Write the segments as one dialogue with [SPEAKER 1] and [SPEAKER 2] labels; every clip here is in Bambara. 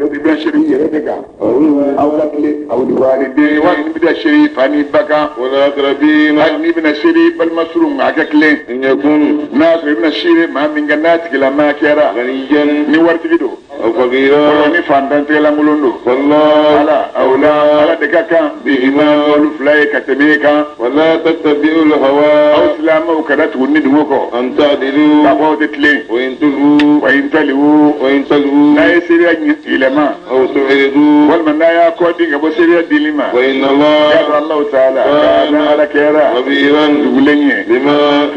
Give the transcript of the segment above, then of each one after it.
[SPEAKER 1] Bɛ seere yɛrɛ de kan aw ka tile aw ni waliden wa ni bɛna seere fa ni ba kan
[SPEAKER 2] والأقربين
[SPEAKER 1] hali n'i bɛna seere balima surun a ka tilen
[SPEAKER 2] إن يكن
[SPEAKER 1] n'a y'a sɔrɔ i bɛna seere maa min kan n'a tigilama kɛra
[SPEAKER 2] غنيا
[SPEAKER 1] ni waritigi don
[SPEAKER 2] أو
[SPEAKER 1] walima
[SPEAKER 2] فقيرا
[SPEAKER 1] ni fantan tɛgɛlankolon don
[SPEAKER 2] فالله
[SPEAKER 1] ala awla ala de ka kan
[SPEAKER 2] بهما
[SPEAKER 1] olu fila ye ka tɛmɛ e kan
[SPEAKER 2] ولا تتبعوا
[SPEAKER 1] aw
[SPEAKER 2] الهوى
[SPEAKER 1] silamɛw kana tugu ni dugu kɔ
[SPEAKER 2] أن
[SPEAKER 1] k'a
[SPEAKER 2] تعدلوا
[SPEAKER 1] fɔ aw tɛ tilen
[SPEAKER 2] وإن تلووا
[SPEAKER 1] wa in taliwu
[SPEAKER 2] وإن تلووا
[SPEAKER 1] n'a ye seereya yɛlɛma
[SPEAKER 2] أو تعرضوا
[SPEAKER 1] walima n'a y'a kɔ di ka bɔ seereya dili ma
[SPEAKER 2] فإن
[SPEAKER 1] y'a dɔn
[SPEAKER 2] الله
[SPEAKER 1] Alahu taala k'a na ala kɛra
[SPEAKER 2] خبيرا
[SPEAKER 1] dugulen ye
[SPEAKER 2] بما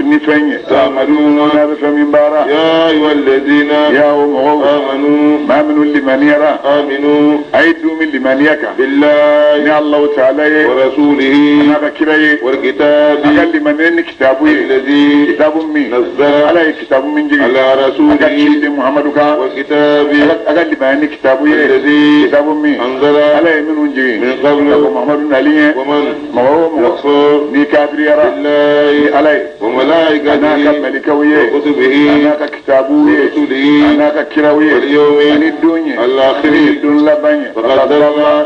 [SPEAKER 1] ni fɛn ye
[SPEAKER 2] تعملون
[SPEAKER 1] n'a bɛ fɛn min baara
[SPEAKER 2] يا أيها الذين
[SPEAKER 1] ya o mɔgɔw
[SPEAKER 2] آمنوا
[SPEAKER 1] maa minnu limaniyara
[SPEAKER 2] آمنوا
[SPEAKER 1] a ye dun min limaniya kan ni
[SPEAKER 2] بالله
[SPEAKER 1] Alahu taala ye
[SPEAKER 2] ورسوله
[SPEAKER 1] n'a ka kira ye a
[SPEAKER 2] والكتاب
[SPEAKER 1] ka limaniya ni kitabu ye
[SPEAKER 2] الذي
[SPEAKER 1] kitabu min
[SPEAKER 2] نزل
[SPEAKER 1] ala ye kitabu min jigin
[SPEAKER 2] على
[SPEAKER 1] a ka
[SPEAKER 2] رسوله
[SPEAKER 1] ciden Muhamadu kan
[SPEAKER 2] والكتاب
[SPEAKER 1] a ka limaniya ni kitabu ye
[SPEAKER 2] الذي
[SPEAKER 1] kitabu min
[SPEAKER 2] أنزل
[SPEAKER 1] ala ye minnu jigin
[SPEAKER 2] من
[SPEAKER 1] ka
[SPEAKER 2] قبل
[SPEAKER 1] fɔ Muhamadu nali ye
[SPEAKER 2] ومن
[SPEAKER 1] mɔgɔ o mɔgɔ
[SPEAKER 2] يكفر
[SPEAKER 1] n'i kafiriyara ni
[SPEAKER 2] بالله
[SPEAKER 1] ala ye a n'a ka
[SPEAKER 2] وملائكته
[SPEAKER 1] mɛlɛkɛw ye a
[SPEAKER 2] وكتبه
[SPEAKER 1] n'a ka kitabuw ye a
[SPEAKER 2] ورسله
[SPEAKER 1] n'a ka kiraw ye
[SPEAKER 2] واليوم
[SPEAKER 1] ani don ye
[SPEAKER 2] الآخر
[SPEAKER 1] ani don laban ye
[SPEAKER 2] فقد ضل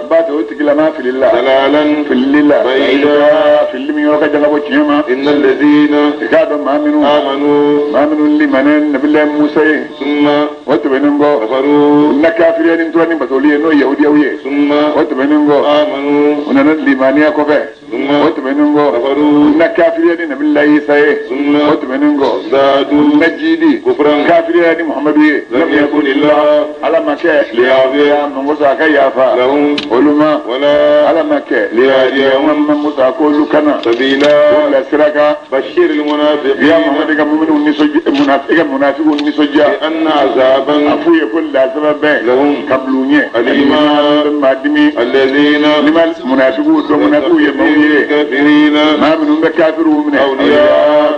[SPEAKER 1] ba ta o tigilama filila
[SPEAKER 2] ضلالا
[SPEAKER 1] filili la
[SPEAKER 2] بعيدا
[SPEAKER 1] filili min yɔrɔ ka jan ka bɔ tiɲɛ ma
[SPEAKER 2] إن الذين
[SPEAKER 1] i k'a dɔn maa minnu
[SPEAKER 2] آمنوا
[SPEAKER 1] maa minnu limanɛ nabilayi Musa ye
[SPEAKER 2] ثم
[SPEAKER 1] o tɛmɛnen kɔ
[SPEAKER 2] كفروا
[SPEAKER 1] na kafiriya ni tora ni batoli ye n'o ye yahudiyaw ye
[SPEAKER 2] ثم
[SPEAKER 1] o tɛmɛnen kɔ
[SPEAKER 2] آمنوا
[SPEAKER 1] u nana limaniya kɔfɛ
[SPEAKER 2] ثم
[SPEAKER 1] o tɛmɛnen kɔ
[SPEAKER 2] كفروا
[SPEAKER 1] na kafiriya ni nabilayi Isa ye
[SPEAKER 2] ثم
[SPEAKER 1] o tɛmɛnen kɔ
[SPEAKER 2] ازدادوا
[SPEAKER 1] na jidi
[SPEAKER 2] كفرا
[SPEAKER 1] kafiriya ni Muhamadu ye
[SPEAKER 2] لم يكن الله
[SPEAKER 1] ala ma kɛ
[SPEAKER 2] ليغفر
[SPEAKER 1] mangosa a ka yafa
[SPEAKER 2] لهم
[SPEAKER 1] olu ma
[SPEAKER 2] ولا
[SPEAKER 1] ala ma kɛ
[SPEAKER 2] ليهديهم
[SPEAKER 1] mangosa k'olu kana
[SPEAKER 2] سبيلا
[SPEAKER 1] k'u bila sira kan
[SPEAKER 2] بشر
[SPEAKER 1] ya
[SPEAKER 2] المنافقين
[SPEAKER 1] Muhamadu ka muminu nisɔndiya munafi ka munafigiw nisɔndiya
[SPEAKER 2] بأن
[SPEAKER 1] a
[SPEAKER 2] عذابا
[SPEAKER 1] f'u ye ko lasaba bɛɛ
[SPEAKER 2] لهم
[SPEAKER 1] ka bil'u ɲɛ
[SPEAKER 2] أليما
[SPEAKER 1] bɛ maa dimi
[SPEAKER 2] الذين
[SPEAKER 1] ni ma munafigiw dɔn munafigiw ye maaw ye
[SPEAKER 2] الكافرين
[SPEAKER 1] maa minnu bɛ kafiriw minɛ
[SPEAKER 2] Awliya.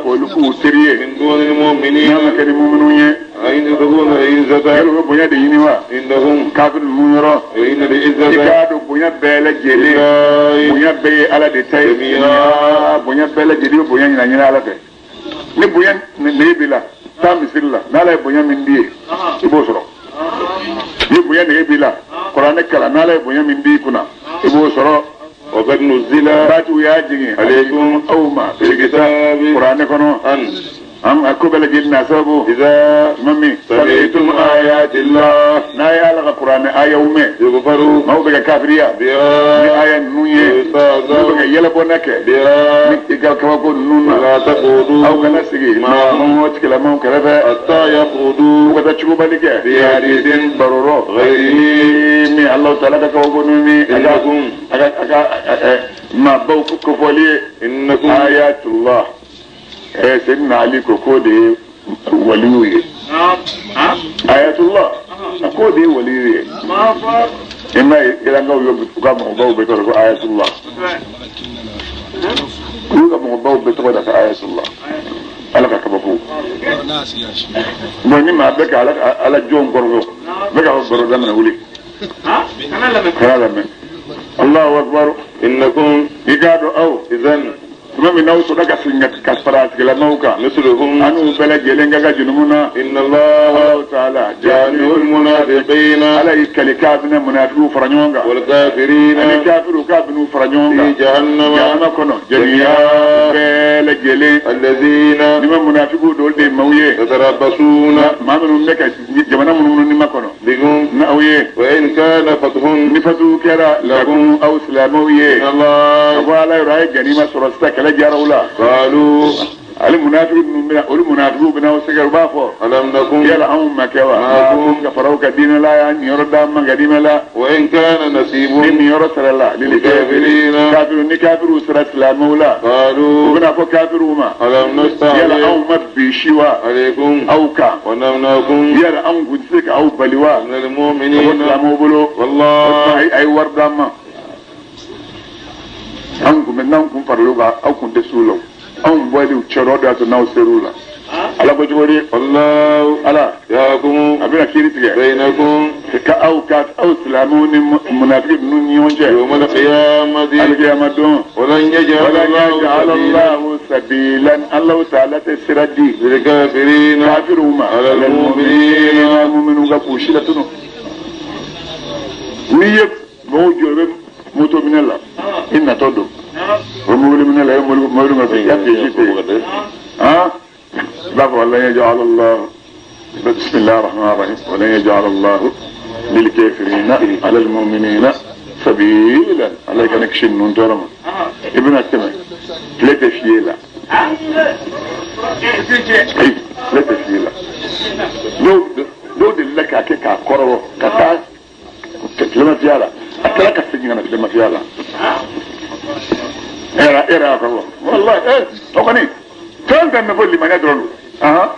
[SPEAKER 1] k'olu k'u teri ye
[SPEAKER 2] من دون
[SPEAKER 1] n'a
[SPEAKER 2] المؤمنين
[SPEAKER 1] ma kɛ ni muminu ye
[SPEAKER 2] أين يبغون العزة
[SPEAKER 1] yala u bɛ bonya de ɲini wa
[SPEAKER 2] عندهم
[SPEAKER 1] kafiri ninnu yɔrɔ
[SPEAKER 2] وإن
[SPEAKER 1] i
[SPEAKER 2] العزة
[SPEAKER 1] k'a dɔn bonya bɛɛ lajɛlen
[SPEAKER 2] لله
[SPEAKER 1] bonya bɛɛ ye ala de ta ye
[SPEAKER 2] Jami'a.
[SPEAKER 1] bonya bɛɛ lajɛlen bɛ bonya ɲina ɲini ala fɛ ni bonya nege b'i la taa misiri la n'ala ye bonya min di ye i b'o sɔrɔ ni bonya nege b'i la kuranɛ kalan n'ala ye bonya min di i kunna i b'o sɔrɔ
[SPEAKER 2] وقد نزل
[SPEAKER 1] baatiw y'a jigin
[SPEAKER 2] عليكم
[SPEAKER 1] aw ma
[SPEAKER 2] في الكتاب
[SPEAKER 1] kuranɛ kɔnɔ
[SPEAKER 2] أن
[SPEAKER 1] an a ko bɛɛ lajɛlen n'a sababu
[SPEAKER 2] إذا
[SPEAKER 1] tuma min
[SPEAKER 2] سمعتم آيات الله
[SPEAKER 1] n'a ye ala ka kuranɛ ayaw mɛn
[SPEAKER 2] يكفر
[SPEAKER 1] maaw bɛ ka kafiriya ni
[SPEAKER 2] بها
[SPEAKER 1] aya ninnu ye n'u bɛ ka
[SPEAKER 2] ويستهزأ
[SPEAKER 1] yɛlɛbɔnna kɛ
[SPEAKER 2] بها
[SPEAKER 1] ni i ka kabako ninnu na
[SPEAKER 2] ولا
[SPEAKER 1] aw
[SPEAKER 2] تقعدوا
[SPEAKER 1] kana sigi
[SPEAKER 2] معهم
[SPEAKER 1] mɔgɔ tigilamaw kɛrɛfɛ
[SPEAKER 2] حتى
[SPEAKER 1] u
[SPEAKER 2] يخوضوا
[SPEAKER 1] ka taa cogobali kɛ
[SPEAKER 2] في حديث
[SPEAKER 1] baro rɔ
[SPEAKER 2] غيره
[SPEAKER 1] min Alahu taala ka kabako ninnu ni a ka
[SPEAKER 2] إنكم
[SPEAKER 1] a ka a ka maabaw kofɔli ye
[SPEAKER 2] إنكم
[SPEAKER 1] ayatullah Seydina Ali ko k'o de ye waliyu ye ayatullah a k'o de ye waliyu ye i m'a ye irankaw ye u ka mɔgɔbaw bɛɛ tɔgɔ ko ayatullah u y'u ka mɔgɔbaw bɛɛ tɔgɔ da ko ayatullah ala ka kabako bon ni maa bɛ ka ala ala jɔn kɔrɔfɔ bɛ ka baro daminɛ wuli kana lamɛn Allahu akbar
[SPEAKER 2] إنكم
[SPEAKER 1] i k'a dɔn aw
[SPEAKER 2] إذا
[SPEAKER 1] tuma min n'aw sɔrɔ ka segin ka fara a tigilamaw kan
[SPEAKER 2] مثلهم
[SPEAKER 1] an n'u bɛɛ lajɛlen ka ka jurumu na
[SPEAKER 2] إن الله
[SPEAKER 1] Allahu taala
[SPEAKER 2] جامع المنافقين
[SPEAKER 1] ala y'i kali k'a bɛna munafigiw fara ɲɔgɔn kan
[SPEAKER 2] والكافرين
[SPEAKER 1] ani kafiriw k'a bɛn'u fara ɲɔgɔn
[SPEAKER 2] في
[SPEAKER 1] kan
[SPEAKER 2] جهنم
[SPEAKER 1] jahannama kɔnɔ jamiya bɛɛ lajɛlen
[SPEAKER 2] الذين
[SPEAKER 1] ni ma munafigiw dɔw de ye maaw ye
[SPEAKER 2] يتربصون
[SPEAKER 1] maa minnu bɛ ka jamana minnu ni ma kɔnɔ
[SPEAKER 2] بكم
[SPEAKER 1] n'aw ye
[SPEAKER 2] وإن كان فتح
[SPEAKER 1] ni fatuw kɛra lakum aw silamɛw ye
[SPEAKER 2] من
[SPEAKER 1] a
[SPEAKER 2] الله
[SPEAKER 1] ko ala yɔrɔ a ye ganima sɔrɔ sisan kɛlɛ diyara u la
[SPEAKER 2] قالوا
[SPEAKER 1] ale munafiki ninnu bɛna olu munafikiw bɛna aw sɛgɛrɛ u b'a fɔ
[SPEAKER 2] ألم نكن
[SPEAKER 1] yala anw ma kɛ wa
[SPEAKER 2] Maakum.
[SPEAKER 1] ka fara u ka diinɛ la y'an niyɔrɔ d'an ma ka diinɛ la
[SPEAKER 2] وإن كان نصيب
[SPEAKER 1] ni niyɔrɔ sara la
[SPEAKER 2] للكافرين.
[SPEAKER 1] kafiru ni kafiru sera silamɛw la u
[SPEAKER 2] قالوا
[SPEAKER 1] bɛna fɔ kafiruw ma
[SPEAKER 2] ألم
[SPEAKER 1] yala
[SPEAKER 2] نستعمل
[SPEAKER 1] anw ma bisi wa
[SPEAKER 2] عليكم
[SPEAKER 1] aw kan
[SPEAKER 2] ونمنعكم
[SPEAKER 1] yala anw kun tɛ se ka aw bali wa
[SPEAKER 2] من
[SPEAKER 1] ka bɔ
[SPEAKER 2] المؤمنين
[SPEAKER 1] silamɛw bolo o
[SPEAKER 2] والله
[SPEAKER 1] tuma a ye wari d'an ma anw kun bɛ n'anw kun faral'u kan aw kun tɛ s'u la o anw bɔli cɛrɔ de y'a to n'aw ser'u la Ala ko cogo di?
[SPEAKER 2] Allahu
[SPEAKER 1] Ala
[SPEAKER 2] yahkumu
[SPEAKER 1] a bɛna kiiri tigɛ
[SPEAKER 2] bainakum
[SPEAKER 1] ka aw silamɛw ni munafiki ninnu ni ɲɔgɔn cɛ
[SPEAKER 2] yawmal qiyamati
[SPEAKER 1] alikiyama don.
[SPEAKER 2] Walan yaj'ala
[SPEAKER 1] Allahu sabilan Allahu ta'ala tɛ sira di
[SPEAKER 2] lil kafirina
[SPEAKER 1] kafiruw ma
[SPEAKER 2] alal mu'minina
[SPEAKER 1] mu'minu ka k'u si latunu. N'i ye mɔgɔw jɔ i bɛ moto minɛ la i natɔ don o mobili minɛ la i mobili ma fɛ i ka pièce tɛ yen han i b'a fɔ walan yaj'ala Allahu bismillahir rahmanir rahim walan yaj'ala Allahu lil kafirina alal mu'minina sabilan. Ala kana kisi ninnu tɔɔrɔ ma. I bɛna tɛmɛ tile tɛ fiyɛ la ayi tile tɛ fiyɛ la dɔw delila k'a kɛ k'a kɔrɔbɔ ka taa tilema fiyɛ la a tilala ka segin ka na tilema fiyɛ la e yɛrɛ y'a kɔrɔbɔ walahi o kɔni fɛn fɛn bɛ fɔ limaniya dɔrɔn don ahan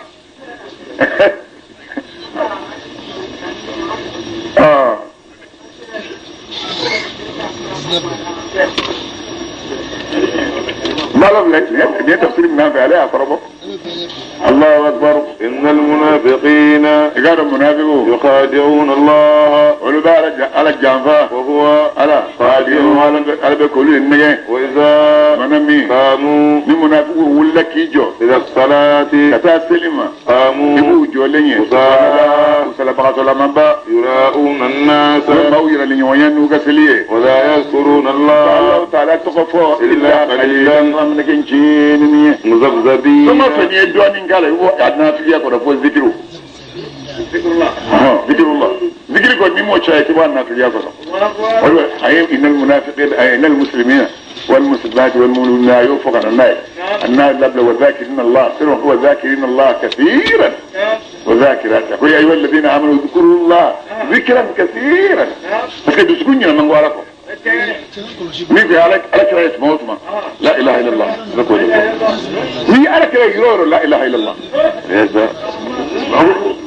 [SPEAKER 1] Malo filɛ nin ye tafsiri min fɛ ale y'a kɔrɔbɔ. Allahu akbar.
[SPEAKER 2] Innal munafiqina
[SPEAKER 1] i k'a dɔn munafiqu
[SPEAKER 2] yukhadi'una Allah
[SPEAKER 1] olu bɛ Ala janfa
[SPEAKER 2] wa huwa
[SPEAKER 1] Ala khadi'uhum Ala bɛ k'olu nɛgɛn.
[SPEAKER 2] Wa idha
[SPEAKER 1] mana min
[SPEAKER 2] qamu
[SPEAKER 1] ni munafiqu wulila k'i jɔ
[SPEAKER 2] ila salati
[SPEAKER 1] ka taa seli ma
[SPEAKER 2] qamu
[SPEAKER 1] i b'u jɔlen ye salabagatɔlamaba
[SPEAKER 2] yura'una an-nasa
[SPEAKER 1] u bɛ maaw yira ni ɲɔgɔn ye n'u ka seli ye.
[SPEAKER 2] Wa la yadhkuruna Allah
[SPEAKER 1] Allahu ta'ala tɔgɔ fɔ
[SPEAKER 2] illa qalilan
[SPEAKER 1] an bɛ kɛ ncinin ye.
[SPEAKER 2] muzabzabin
[SPEAKER 1] Fɛn o fɛn n'i ye dɔɔnin k'a la i b'o a nafigiya kɔrɔ fo zikiru. Zikirullah zikiri kɔni n'i m'o caya i tɛ bɔ a nafigiya kɔrɔ. O de a ye innal munafiqina a ye innal muslimina wal muslimati wal mu'minina a y'o fɔ ka na n'a ye. A n'a labila wa zakirina Allah sirun wa zakirina Allah kathiran wa zakirat. Ko ya ayyuhal ladina amanu dhkurullah zikran kathiran. Parce que dusukun ɲɛnama ko Ala kɔ. Min fɛ Ala kira ye tuma o tuma la ilaha illallah ne k'o de fɔ. Ni Ala kira ye yɔrɔ o yɔrɔ la ilaha illallah.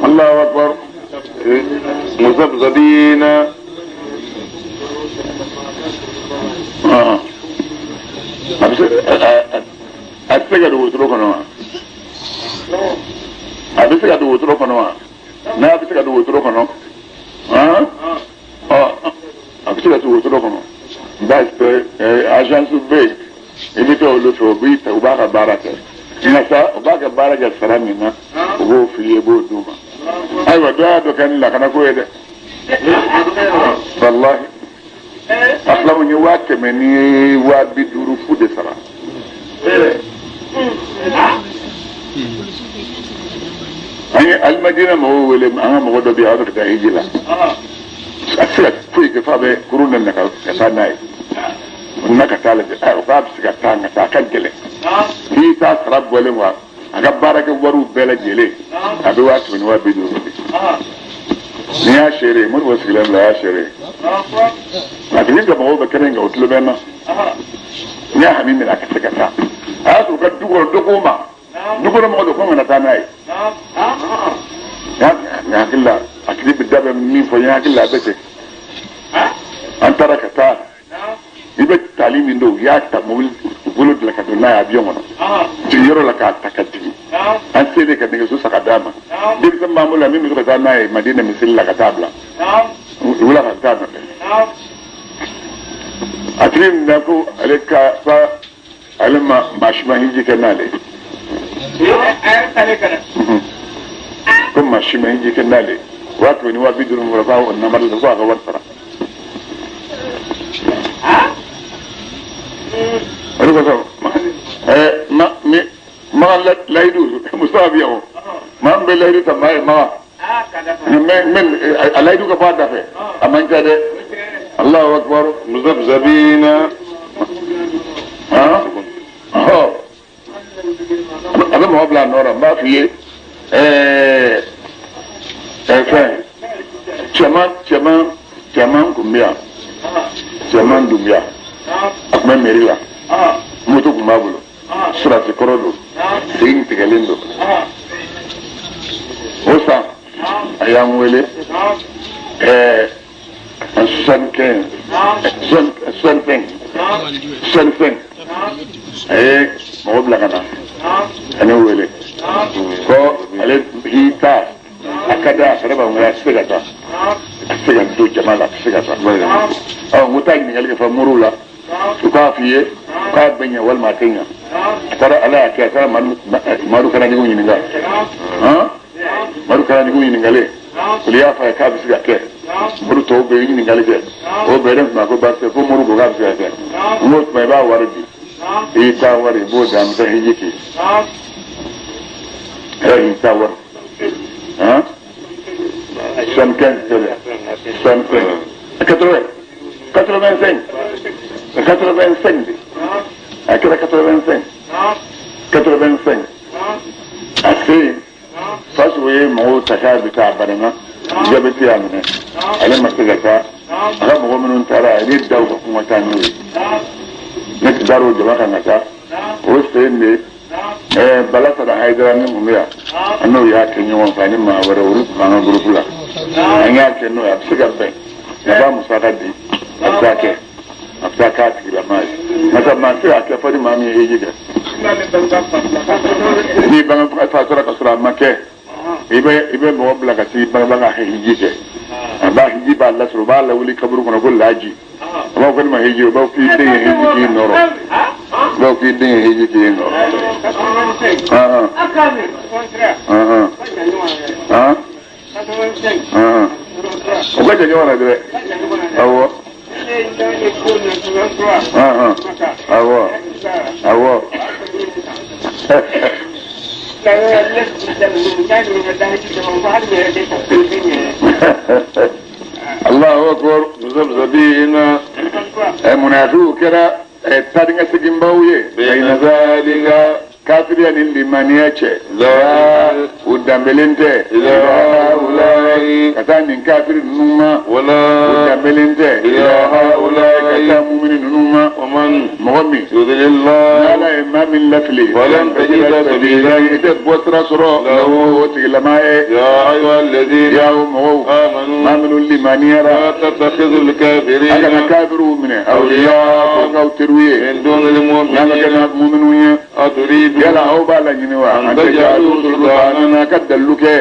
[SPEAKER 1] Allahu akbar.
[SPEAKER 2] Muzabzabina
[SPEAKER 1] a bɛ se a tɛ se ka don wotoro kɔnɔ wa? A bɛ se ka don wotoro kɔnɔ wa? N'a bɛ se ka don wotoro kɔnɔ a bɛ se ka don wotoro kɔnɔ parce que agence bɛ yen i bɛ taa olu fɛ u b'i ta u b'a ka baara kɛ nka sa u b'a ka baara kɛ sara min na u b'o f'i ye i b'o d'u ma. Ayiwa dɔ y'a dɔ kɛ ni lakana ko ye dɛ walahi asilamu ye 100 ni 250 fu de sara. An ye alimadina mɔgɔw wele an ka mɔgɔ dɔ bɛ yen a bɛ ka taa hiji la a tɛ se ka foyi kɛ f'a bɛ kurun daminɛ ka taa n'a ye n'a ka taa lajɛ o k'a bɛ se ka taa nka a ka gɛlɛn n'i t'a sara bɔlen wa a ka baarakɛ wariw bɛɛ lajɛlen a bɛ 100 ni 250 de. N'i y'a seere Modibo sigilen bila a y'a seere a tigi ka mɔgɔw bɛ kɛnɛ in kan o tulo bɛ n na n'i y'a hami minɛ a ka se ka taa a y'a sɔrɔ u ka du kɔnɔ dɔ k'o ma du kɔnɔ mɔgɔ dɔ ko n kana taa n'a ye. N hakili la a tigi bɛ da bɛ min fɔ n hakili la a bɛ ten an taara ka taa i bɛ tali min don u y'a ta mobili bolo dilan ka don n'a ye avion kɔnɔ jigin yɔrɔ la k'a ta ka jigin an selen ka nɛgɛso san ka d'a ma denmisɛn b'an bolo la min bɛ to ka taa n'a ye Madina misiri la ka taa bila u wula ka taa nɔfɛ a tigi nana ko ale ka fa ale ma maa si ma hiji kɛ n'ale ye ko maa si ma hiji kɛ n'ale 100 ni 250 fɔra k'a namara la ko a ka wari sara. O de kosɔn ma mi maga layidu Mustafa bi yan o maa min bɛ layidu ta maa ye maga mɛ a layidu ka bɔ a da fɛ a man ca dɛ. Allahu akbar.
[SPEAKER 2] Muzabzabina
[SPEAKER 1] a bɛ mɔgɔ bila a nɔ la n b'a f'i ye fɛn cɛman kun bɛ yan cɛman Dunbiya a tun bɛ mairie la moto tun b'a bolo surasi kɔrɔ don sen tigɛlen don o san a y'an wele en 75 65 a ye mɔgɔ bila ka na a ne wele Ko ale hita a ka da a fana b'a ŋa se ka taa a se ka don jama la a se ka taa ɔ n ko taa ɲininkali kɛ fɔ moriw la u k'a f'i ye k'a bɛ ɲɛ walima a tɛ ɲɛ a taara ala y'a kɛ a taara madu kalandigiw ɲininka han madu kalandigiw ɲininkalen olu y'a fɔ a ye k'a bɛ se ka kɛ mori tɔw bɛ ɲininkali kɛ o bɛɛ ne tun ma ko baasi tɛ ko mori ko k'a bɛ se ka kɛ n ko tuma i b'a wari di i y'i ta wari i b'o di an bɛ taa hiji kɛ yɛrɛ y'i ta wari han 75 75 80 85 85 de a kɛra 85 85 a se yen Faso ye mɔgɔw ta k'a bɛ taa a banana jabɛti y'a minɛ ale ma se ka taa a ka mɔgɔ minnu taara a ye ne da u ka kuma taa n'o ye ne dar'o jama kan ka taa o sen de Bala Sada Hayidara min tun bɛ yan an n'o y'a kɛ ɲɔgɔn fɛ ani maa wɛrɛ olu tun b'an ka gurupu la an y'a kɛ n'o ye a bɛ se ka bɛn a b'a musaka di a bɛ taa kɛ a bɛ taa k'a tigilamaa ye nka maa tɛ se k'a kɛ fo ni maa min ye hiji kɛ n'i bangebaga fatura ka sɔrɔ a ma kɛ i bɛ mɔgɔ bila ka t'i bangebaga ka hiji kɛ a b'a hiji b'a lasɔrɔ u b'a lawuli kaburu kɔnɔ ko laji a b'a fɔ ko ne ma hiji o b'a fɔ k'i den ye hiji k'i nɔrɔ u b'a fɔ k'i den ye hiji k'i nɔrɔ o ka jan ɲɔgɔn na dɛ awɔ awɔ awɔ Allahu akbar
[SPEAKER 2] muzabzabina
[SPEAKER 1] munafiqu kɛra taa ni ka seginbaw ye bayna zalika kafiriya ni limaniya cɛ u danbelen tɛ ka taa nin kafiri ninnu ma u danbelen tɛ ka taa mumini ninnu ma mɔgɔ min n'ala ye maa min lafili i tɛ bɔ sira sɔrɔ o tigilama ye y'aw mɔgɔw maa minnu limaniyara a kana kafiriw minɛ awliya k'o k'aw teriw ye n'a ma kɛ muminiw ye yala aw b'a laɲini wa an tajalu sultanan ka dalilu kɛ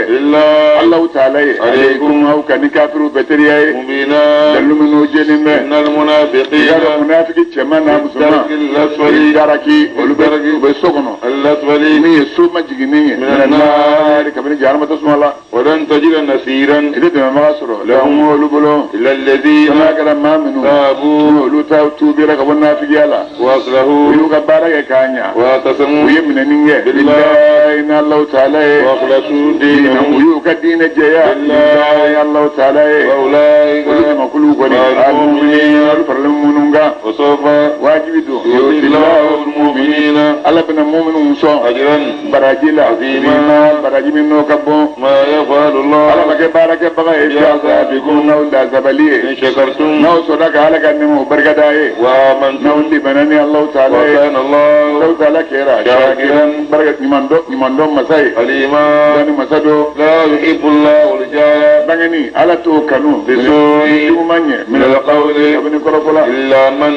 [SPEAKER 1] Alahu taala ye aleykum aw kan ni kafiriw bɛ teriya ye dalilu minnu jɛlen bɛ i k'a dɔn munafiki cɛman n'a musoman daraki olu bɛ u bɛ so kɔnɔ min ye so majiginnen ye naari kabini jahanama tasuma la
[SPEAKER 2] walan tajida nasiran
[SPEAKER 1] i tɛ dɛmɛbaga sɔrɔ lahum olu bolo
[SPEAKER 2] illa alladhina
[SPEAKER 1] n'a kɛra maa minnu
[SPEAKER 2] tabu
[SPEAKER 1] olu ta tuubira ka bɔ nafigiya la
[SPEAKER 2] wa aslahu
[SPEAKER 1] u y'u ka baara kɛ k'a ɲa
[SPEAKER 2] wa tasamu
[SPEAKER 1] u ye minɛni kɛ billahi n'Alahu taala ye
[SPEAKER 2] wa akhlasu dinahum
[SPEAKER 1] u y'u ka diinɛ jɛya billahi Alahu taala ye
[SPEAKER 2] wa ulaika
[SPEAKER 1] olu jamakulu kɔni al-mu'minina olu faralen minnu kan
[SPEAKER 2] wa sawfa
[SPEAKER 1] wajibi don
[SPEAKER 2] yu'tillahu al-mu'minina
[SPEAKER 1] Ala bɛna mu'minw sɔn
[SPEAKER 2] ajran
[SPEAKER 1] baraji la azima baraji min n'o ka bon
[SPEAKER 2] ma yafalu Allah
[SPEAKER 1] Ala ma kɛ baarakɛbaga ye
[SPEAKER 2] bi azabikum
[SPEAKER 1] n'aw lazabali ye
[SPEAKER 2] in shakartum
[SPEAKER 1] n'aw sɔnna ka Ala ka nɛɛmaw barikada ye
[SPEAKER 2] wa amantum
[SPEAKER 1] n'aw limana ni Alahu taala
[SPEAKER 2] wa
[SPEAKER 1] ye
[SPEAKER 2] kana Allah
[SPEAKER 1] Alahu taala kɛra
[SPEAKER 2] shakiran
[SPEAKER 1] barika ɲuman dɔn masa ye
[SPEAKER 2] alima
[SPEAKER 1] dɔnni masa don
[SPEAKER 2] la yuhibbu Allahu al-jahra
[SPEAKER 1] bangeni Ala t'o kanu
[SPEAKER 2] bisu'i
[SPEAKER 1] juguman ɲɛ
[SPEAKER 2] min al-qawli
[SPEAKER 1] kabini kɔrɔfɔ la
[SPEAKER 2] illa man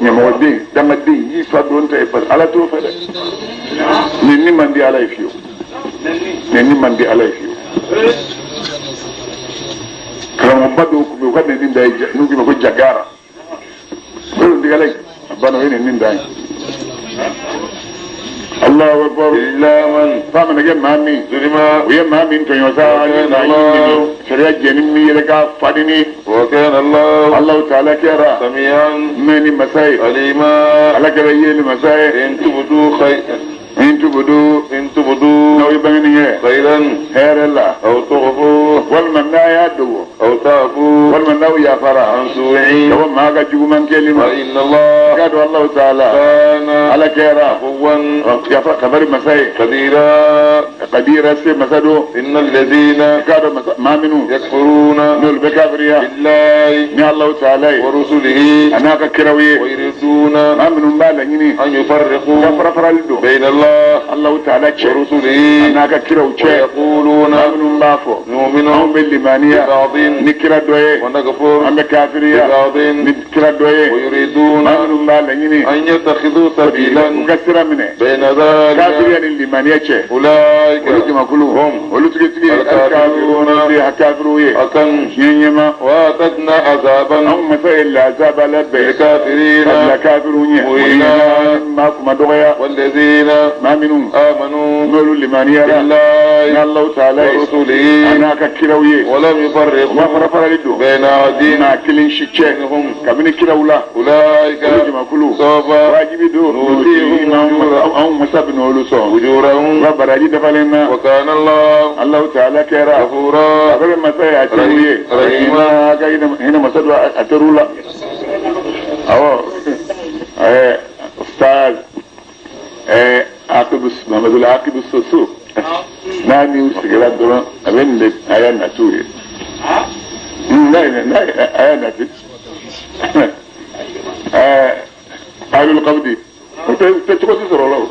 [SPEAKER 1] ɲɛmɔgɔden dangaden y'i fa don ta ye parce que Ala t'o fɛ dɛ nin man di Ala ye fiyewu nin man di Ala ye fiyewu karamɔgɔba dɔw tun bɛ yen u ka nɛni da ye n'u k'i ma ko jagara o ye tigɛlɛ a banna o ye nɛni da ye Allahu akbar
[SPEAKER 2] illa man
[SPEAKER 1] fa mana kɛ maa min
[SPEAKER 2] zulima
[SPEAKER 1] u ye maa min tɔɲɔ sa ni maa ɲini sariya jɛni min yɛrɛ k'a fadini
[SPEAKER 2] wa kana Allah
[SPEAKER 1] Allahu taala kɛra
[SPEAKER 2] sami'an
[SPEAKER 1] mɛnni masa ye
[SPEAKER 2] alima
[SPEAKER 1] Ala kɛra yeli masa ye
[SPEAKER 2] in tubdu khayran
[SPEAKER 1] in tubudu
[SPEAKER 2] in tubdu
[SPEAKER 1] n'aw ye bangeni kɛ
[SPEAKER 2] khayran
[SPEAKER 1] hɛrɛ la
[SPEAKER 2] aw tukhfu
[SPEAKER 1] walima n'a y'a dogo
[SPEAKER 2] aw ta'fu
[SPEAKER 1] walima n'aw yafara
[SPEAKER 2] an su'in
[SPEAKER 1] ka bɔ maa ka juguman kɛli ma
[SPEAKER 2] fa inna Allah
[SPEAKER 1] k'a dɔn Allahu taala
[SPEAKER 2] kana
[SPEAKER 1] Ala kɛra
[SPEAKER 2] afuwan
[SPEAKER 1] yafa kabari masa ye
[SPEAKER 2] qadira
[SPEAKER 1] kadira se masa don
[SPEAKER 2] inna alladhina
[SPEAKER 1] k'a dɔn masa maa minnu
[SPEAKER 2] yakfuruna
[SPEAKER 1] n'olu bɛ kafiriya
[SPEAKER 2] billahi
[SPEAKER 1] ni Allahu taala ye
[SPEAKER 2] wa rusulihi
[SPEAKER 1] a n'a ka kiraw ye
[SPEAKER 2] wa yuriduna
[SPEAKER 1] maa minnu b'a laɲini
[SPEAKER 2] an yufarriqu
[SPEAKER 1] ka farafarali don
[SPEAKER 2] bayna Allah
[SPEAKER 1] Allahu Ta'ala cɛ
[SPEAKER 2] ورسله
[SPEAKER 1] a n'a ka kiraw cɛ
[SPEAKER 2] ويقولون
[SPEAKER 1] maa minnu b'a fɔ
[SPEAKER 2] نؤمن
[SPEAKER 1] anw bɛ limaniya
[SPEAKER 2] ببعض
[SPEAKER 1] ni kira dɔ ye
[SPEAKER 2] ونكفر
[SPEAKER 1] an bɛ kafiriya
[SPEAKER 2] ببعض
[SPEAKER 1] ni kira dɔ ye
[SPEAKER 2] ويريدون
[SPEAKER 1] maa minnu b'a laɲini
[SPEAKER 2] أن يتخذوا
[SPEAKER 1] u
[SPEAKER 2] سبيلا
[SPEAKER 1] ka sira minɛ
[SPEAKER 2] بين ذلك
[SPEAKER 1] kafiriya ni limaniya cɛ
[SPEAKER 2] أولئك
[SPEAKER 1] olu jamakulu
[SPEAKER 2] هم
[SPEAKER 1] olu tigitigi
[SPEAKER 2] الكافرون
[SPEAKER 1] alikafiruna ye kafiru ye
[SPEAKER 2] حقا
[SPEAKER 1] tiɲɛ ɲɛma
[SPEAKER 2] وأعتدنا عذابا
[SPEAKER 1] anw masa ye lazaba labɛn
[SPEAKER 2] للكافرين
[SPEAKER 1] ka bila kafiru ɲɛ
[SPEAKER 2] مهينا
[SPEAKER 1] maa kuma dɔgɔya
[SPEAKER 2] والذين
[SPEAKER 1] maa minnu
[SPEAKER 2] آمنوا
[SPEAKER 1] n'olu limaniyara
[SPEAKER 2] بالله
[SPEAKER 1] n'Allahu Ta'ala ye a
[SPEAKER 2] ورسله
[SPEAKER 1] n'a ka kiraw ye
[SPEAKER 2] ولم
[SPEAKER 1] u ma
[SPEAKER 2] يفرقوا
[SPEAKER 1] fara farali don
[SPEAKER 2] بين أحد
[SPEAKER 1] maa kelen si cɛ
[SPEAKER 2] منهم
[SPEAKER 1] kabini kiraw la
[SPEAKER 2] أولئك
[SPEAKER 1] olu jamakulu
[SPEAKER 2] سوف
[SPEAKER 1] wajibi don
[SPEAKER 2] نؤتيهم
[SPEAKER 1] anw masa bɛ n'olu sɔn u
[SPEAKER 2] أجورهم
[SPEAKER 1] ka baraji dafalen na
[SPEAKER 2] وكان الله
[SPEAKER 1] Allahu Ta'ala kɛra a
[SPEAKER 2] غفورا
[SPEAKER 1] bɛ masa ye a teriw ye
[SPEAKER 2] Rahima.
[SPEAKER 1] ka hinɛ masa don a teriw la awɔ ustaz Akibu Mamadu Akibu Soso n'a ni sigira dɔrɔn a bɛ nin de a y'a natiw ye n'a ye a y'a nati alul qabdi o tɛ cogo si sɔrɔ o la o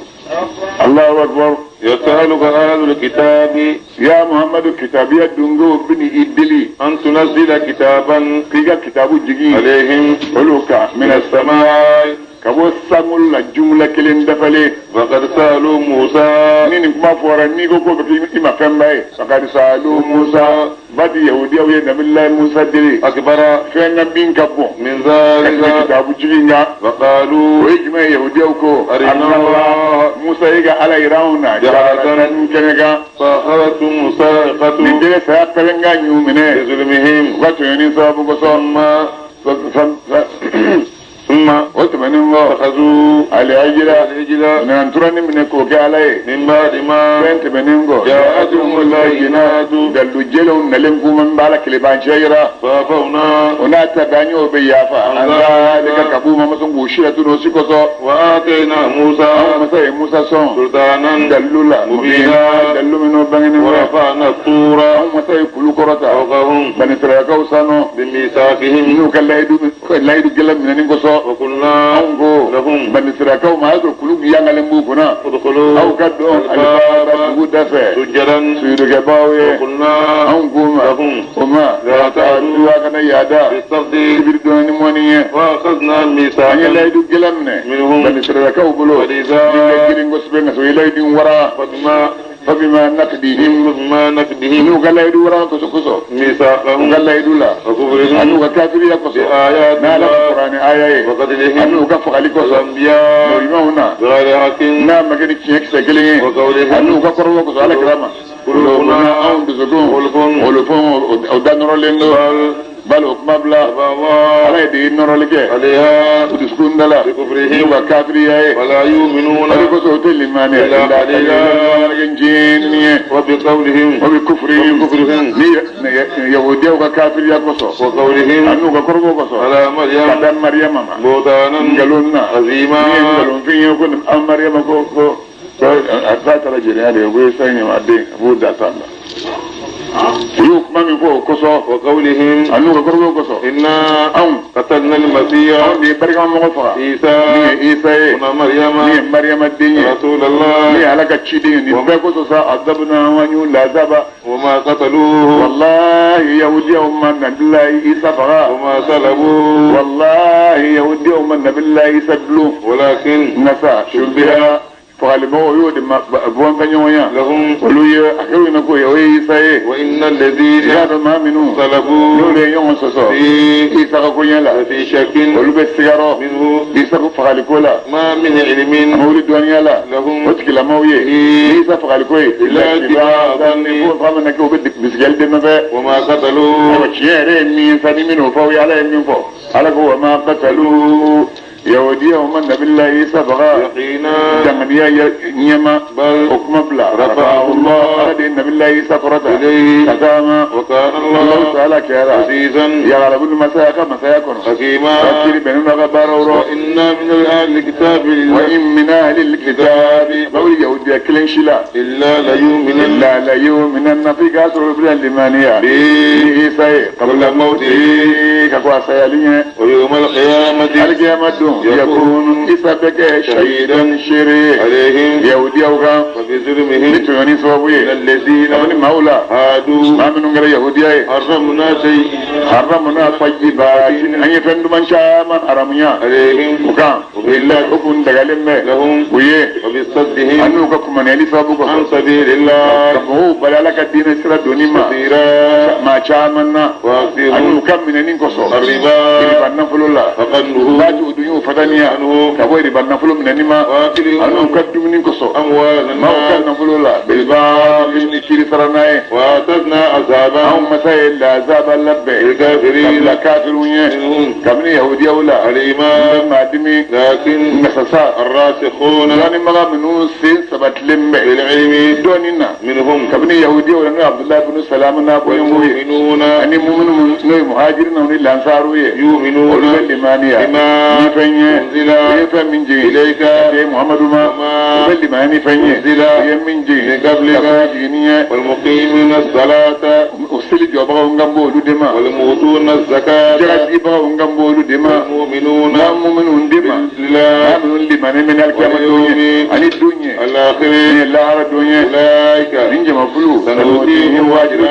[SPEAKER 1] Allahu akbar
[SPEAKER 2] يسألك أهل الكتاب
[SPEAKER 1] ya Muhammadu kitabiya dungo bini i deli
[SPEAKER 2] أن تنزل كتابا
[SPEAKER 1] k'i ka kitabu jigin
[SPEAKER 2] عليهم
[SPEAKER 1] olu kan
[SPEAKER 2] من
[SPEAKER 1] mina
[SPEAKER 2] السماء
[SPEAKER 1] ka bɔ sankolo la jumla kelen dafalen
[SPEAKER 2] فقد سألوا موسى
[SPEAKER 1] ni nin kuma fɔra n'i ko k'o bɛ k'i ma fɛnba ye fakad saalu Musa bati yahudiyaw ye nabilayi Musa deli
[SPEAKER 2] أكبر
[SPEAKER 1] fɛn ka min ka bon
[SPEAKER 2] من
[SPEAKER 1] ka tɛmɛ
[SPEAKER 2] ذلك
[SPEAKER 1] kitabu jigin kan o
[SPEAKER 2] فقالوا
[SPEAKER 1] ye jumɛn ye yahudiyaw ko
[SPEAKER 2] أرنا الله
[SPEAKER 1] Musa ye ka Ala yira anw na
[SPEAKER 2] جهرة
[SPEAKER 1] jaharatan kɛnɛ kan
[SPEAKER 2] فأخذتهم الصاعقة
[SPEAKER 1] nin dɛgɛ saya pɛrɛn ka ɲu minɛ
[SPEAKER 2] بظلمهم
[SPEAKER 1] u ka tɔɲɔni sababu kosɔn
[SPEAKER 2] ثم
[SPEAKER 1] o tɛmɛnen kɔ
[SPEAKER 2] اتخذوا
[SPEAKER 1] alihajira
[SPEAKER 2] العجل
[SPEAKER 1] u nana turani minɛ k'o kɛ Ala ye
[SPEAKER 2] من بعد ما
[SPEAKER 1] fɛn tɛmɛnen kɔ
[SPEAKER 2] جاءتهم البينات
[SPEAKER 1] dalu jɛlenw nalen kuma min b'a la kilebancɛ yira
[SPEAKER 2] فعفونا
[SPEAKER 1] o n'a ta bɛɛ an y'o bɛ yafa an zalika ka b'u ma ma sɔn k'u si latunu o si kosɔn
[SPEAKER 2] وآتينا موسى
[SPEAKER 1] anw masa ye Musa sɔn
[SPEAKER 2] سلطانا
[SPEAKER 1] dalu la
[SPEAKER 2] مبينا
[SPEAKER 1] dalu minnu bangenen bɛ
[SPEAKER 2] ورفعنا الطور
[SPEAKER 1] anw masa ye kulu kɔrɔta
[SPEAKER 2] فوقهم
[SPEAKER 1] banisirayakaw sanu
[SPEAKER 2] بميثاقهم
[SPEAKER 1] n'u ka layidu gɛlɛn minɛni kosɔn
[SPEAKER 2] وقلنا
[SPEAKER 1] anw ko
[SPEAKER 2] لهم
[SPEAKER 1] banisirayakaw ma a y'a sɔrɔ kulu yangalen b'u kunna
[SPEAKER 2] ادخلوا
[SPEAKER 1] aw ka dɔn alifa
[SPEAKER 2] الباب
[SPEAKER 1] dugu da fɛ
[SPEAKER 2] سجدا
[SPEAKER 1] suyurukɛbaw ye
[SPEAKER 2] وقلنا
[SPEAKER 1] anw k'u ma
[SPEAKER 2] لهم
[SPEAKER 1] o ma
[SPEAKER 2] لا تعدوا
[SPEAKER 1] duwa kana yaada
[SPEAKER 2] في السبت
[SPEAKER 1] sibiri dɔɔni ni mɔni ye
[SPEAKER 2] وأخذنا
[SPEAKER 1] an ye
[SPEAKER 2] ميثاقا
[SPEAKER 1] layidu gɛlɛn minɛ
[SPEAKER 2] منهم
[SPEAKER 1] banisirayakaw bolo
[SPEAKER 2] ولذا
[SPEAKER 1] ni ka girin kosɛbɛ nka sɔrɔ i layidu wara
[SPEAKER 2] فبما
[SPEAKER 1] fabima nakdihim
[SPEAKER 2] بما نقضهم
[SPEAKER 1] n'u ka layidu wara kosɔ kosɔ u
[SPEAKER 2] ميثاقهم
[SPEAKER 1] ka layidu la
[SPEAKER 2] وكفرهم
[SPEAKER 1] ani u ka kafiriya kosɔ
[SPEAKER 2] بآيات
[SPEAKER 1] n'ala ka
[SPEAKER 2] الله
[SPEAKER 1] kuranɛ aya ye ani
[SPEAKER 2] وقتلهم
[SPEAKER 1] u ka fagali kosɔ
[SPEAKER 2] الأنبياء
[SPEAKER 1] ɲumanw na
[SPEAKER 2] بغير حق
[SPEAKER 1] n'a ma kɛ ni tiɲɛ kisɛ kelen ye
[SPEAKER 2] وقولهم
[SPEAKER 1] ani u ka kɔrɔbɔ kosɔ ala kira ma
[SPEAKER 2] قلوبنا
[SPEAKER 1] anw dusukun
[SPEAKER 2] غلف
[SPEAKER 1] olufɛn o da nɔrɔlen don
[SPEAKER 2] بل
[SPEAKER 1] bali o kuma bila
[SPEAKER 2] أبى الله
[SPEAKER 1] ala ye de nɔrɔli kɛ
[SPEAKER 2] عليها
[SPEAKER 1] u dusukun da la n'u
[SPEAKER 2] بكفرهم
[SPEAKER 1] ka kafiriya ye
[SPEAKER 2] ولا يؤمنون
[SPEAKER 1] o de kosɔn o tɛ limaniya
[SPEAKER 2] إلا قليلا
[SPEAKER 1] ɲini ye
[SPEAKER 2] وبقولهم
[SPEAKER 1] o bɛ kufuri
[SPEAKER 2] وبكفرهم
[SPEAKER 1] ni yahudiyaw ka kafiriya kosɔn
[SPEAKER 2] وقولهم
[SPEAKER 1] ani u ka kɔrɔbɔ kosɔn
[SPEAKER 2] على
[SPEAKER 1] ka
[SPEAKER 2] مريم
[SPEAKER 1] da Mariyama ma
[SPEAKER 2] بهتانا
[SPEAKER 1] nkalon na
[SPEAKER 2] عظيما
[SPEAKER 1] ni ye nkalonfin ye ko an Mariyama ko ko ko a ta taara jɛnɛya de ye ko ye san ɲama den a b'o da san la u y'o kuma min fɔ o kosɔn
[SPEAKER 2] وقولهم
[SPEAKER 1] ani u ka kɔrɔbɔ kosɔn
[SPEAKER 2] إنا
[SPEAKER 1] anw
[SPEAKER 2] قتلنا المسيح
[SPEAKER 1] anw de ye barikamamɔgɔ faga
[SPEAKER 2] عيسى
[SPEAKER 1] min ye Isa ye
[SPEAKER 2] ابن مريم
[SPEAKER 1] min ye Mariyama den ye
[SPEAKER 2] رسول
[SPEAKER 1] min ye
[SPEAKER 2] الله
[SPEAKER 1] Ala ka ciden ye nin bɛɛ kosɔn sa azabuna an y'u lazaba
[SPEAKER 2] وما قتلوه
[SPEAKER 1] wallahi yahudiyaw ma nabilayi Isa faga
[SPEAKER 2] وما صلبوه
[SPEAKER 1] wallahi yahudiyaw ma nabilayi Isa dulon
[SPEAKER 2] ولكن
[SPEAKER 1] nka sa shubbiha fagalimɔgɔw y'o de ma bɔn ka ɲɔgɔn ya
[SPEAKER 2] لهم
[SPEAKER 1] olu ye a kɛra ɲɛna ko o ye Isa ye
[SPEAKER 2] وإن
[SPEAKER 1] i
[SPEAKER 2] الذين
[SPEAKER 1] y'a dɔn maa minnu
[SPEAKER 2] اختلفوا
[SPEAKER 1] n'olu ye ɲɔgɔn sɔsɔ
[SPEAKER 2] فيه
[SPEAKER 1] Isa ka koɲɛ la
[SPEAKER 2] لفي شك
[SPEAKER 1] olu bɛ sigarɔ
[SPEAKER 2] منه
[SPEAKER 1] Isa ko fagaliko la
[SPEAKER 2] ما من
[SPEAKER 1] a
[SPEAKER 2] علم
[SPEAKER 1] ma wuli dɔnniya la o
[SPEAKER 2] لهم
[SPEAKER 1] tigilamaw ye
[SPEAKER 2] فيه
[SPEAKER 1] Isa fagaliko ye
[SPEAKER 2] إلا اتباع ظن
[SPEAKER 1] ko fa mana kɛ u bɛ bisigɛli de nɔfɛ
[SPEAKER 2] وما قتلوه
[SPEAKER 1] ayiwa tiɲɛ yɛrɛ ye min ye sa ni minnu fɔ o ye Ala ye min fɔ Ala ko wa ma qatalu yahudiyaw ma nabilayi Isa faga
[SPEAKER 2] يقينا
[SPEAKER 1] danganiya ɲɛma
[SPEAKER 2] بل
[SPEAKER 1] o kuma bila
[SPEAKER 2] رفعه الله
[SPEAKER 1] Ala de ye nabilayi Isa kɔrɔta
[SPEAKER 2] إليه
[SPEAKER 1] ka taa ma
[SPEAKER 2] وكان
[SPEAKER 1] Allahu
[SPEAKER 2] الله
[SPEAKER 1] ta'ala kɛra
[SPEAKER 2] عزيزا
[SPEAKER 1] yagalabu masaya ka masaya kɔnɔ ka
[SPEAKER 2] حكيما
[SPEAKER 1] kiri bɛnnen don a ka baaraw rɔ
[SPEAKER 2] وإن من أهل الكتاب
[SPEAKER 1] wa in min ahli alkitabi bawli yahudiya kelen si la
[SPEAKER 2] إلا ليؤمنن
[SPEAKER 1] illa la yu'minanna fi k'a sɔrɔ o bɛna limaniya
[SPEAKER 2] به
[SPEAKER 1] ni Isa ye
[SPEAKER 2] قبل موته
[SPEAKER 1] ka ka kɔn a sayali ɲɛ
[SPEAKER 2] wa yawmal qiyamati
[SPEAKER 1] alikiyama don yakunu Isa bɛ kɛ shahidan seere ye
[SPEAKER 2] alayhim
[SPEAKER 1] yahudiyaw kan
[SPEAKER 2] wa bi zulmihim
[SPEAKER 1] ni tɔɲɔni sababu ye
[SPEAKER 2] alladhina
[SPEAKER 1] kabini maaw la
[SPEAKER 2] hadu
[SPEAKER 1] maa minnu kɛra yahudiya ye
[SPEAKER 2] harramna shay'an
[SPEAKER 1] haramuna tayyibatin an ye fɛn duman caman haramuya
[SPEAKER 2] alayhim
[SPEAKER 1] u kan o kun dagalen bɛ
[SPEAKER 2] lahum
[SPEAKER 1] u ye
[SPEAKER 2] wa bi saddihim
[SPEAKER 1] an n'u ka kumaniyali sababu
[SPEAKER 2] an
[SPEAKER 1] kosɔn
[SPEAKER 2] sabilillah
[SPEAKER 1] ka mɔgɔw bali Ala ka diinɛ sira donni ma
[SPEAKER 2] kathira
[SPEAKER 1] maa caman na
[SPEAKER 2] wa
[SPEAKER 1] an n'u ka minɛni kosɔn
[SPEAKER 2] arriba
[SPEAKER 1] riba nafolo la
[SPEAKER 2] faqad nuhu
[SPEAKER 1] baati o dun y'o fataniya
[SPEAKER 2] anhu
[SPEAKER 1] ka bɔ riba nafolo minɛni ma
[SPEAKER 2] wa akilihim
[SPEAKER 1] an n'u ka dumuni kosɔn
[SPEAKER 2] amwal
[SPEAKER 1] maaw ka
[SPEAKER 2] an-nas
[SPEAKER 1] nafolo la bilbatil ni kiiri sara n'a ye
[SPEAKER 2] wa atadna azaban
[SPEAKER 1] anw masa ye lazaba labɛn
[SPEAKER 2] lilkafirin
[SPEAKER 1] kabila kafiriw ye
[SPEAKER 2] minhum
[SPEAKER 1] kabini yahudiyaw la
[SPEAKER 2] alima
[SPEAKER 1] n bɛ maa dimi
[SPEAKER 2] lakin
[SPEAKER 1] nka sa
[SPEAKER 2] الراسخون
[SPEAKER 1] dɔnnibaga minnu sen sabatilen bɛ
[SPEAKER 2] في العلم
[SPEAKER 1] dɔɔnin na
[SPEAKER 2] منهم
[SPEAKER 1] kabini yahudiyaw la n'o ye Abdullahi bin Salam n'a bɔɲɔgɔnw ye
[SPEAKER 2] والمؤمنون
[SPEAKER 1] ani muminu n'o ye muhajirinaw ni lansaru ye olu
[SPEAKER 2] يؤمنون
[SPEAKER 1] bɛ limaniya
[SPEAKER 2] بما
[SPEAKER 1] ni fɛn ye
[SPEAKER 2] أنزل
[SPEAKER 1] u ye fɛn min jigin
[SPEAKER 2] إليك
[SPEAKER 1] ka se Muhammadu ma u
[SPEAKER 2] وما
[SPEAKER 1] bɛ limaniya ni fɛn ye
[SPEAKER 2] أنزل
[SPEAKER 1] u ye min jigin
[SPEAKER 2] من قبلك
[SPEAKER 1] ka kɔn jiginni ye
[SPEAKER 2] والمقيمون الصلاة
[SPEAKER 1] o seli jɔbagaw n kan b'olu de ma
[SPEAKER 2] والمؤتون الزكاة
[SPEAKER 1] jalajibagaw n kan b'olu de ma
[SPEAKER 2] والمؤمنون
[SPEAKER 1] n'a muminu de ma
[SPEAKER 2] بالله
[SPEAKER 1] n'a minnu limani bɛ n'alikiyama don ye ani don ye
[SPEAKER 2] الآخر
[SPEAKER 1] ni ye lahara don ye
[SPEAKER 2] أولئك
[SPEAKER 1] nin jamakulu
[SPEAKER 2] sanutihim
[SPEAKER 1] wajibu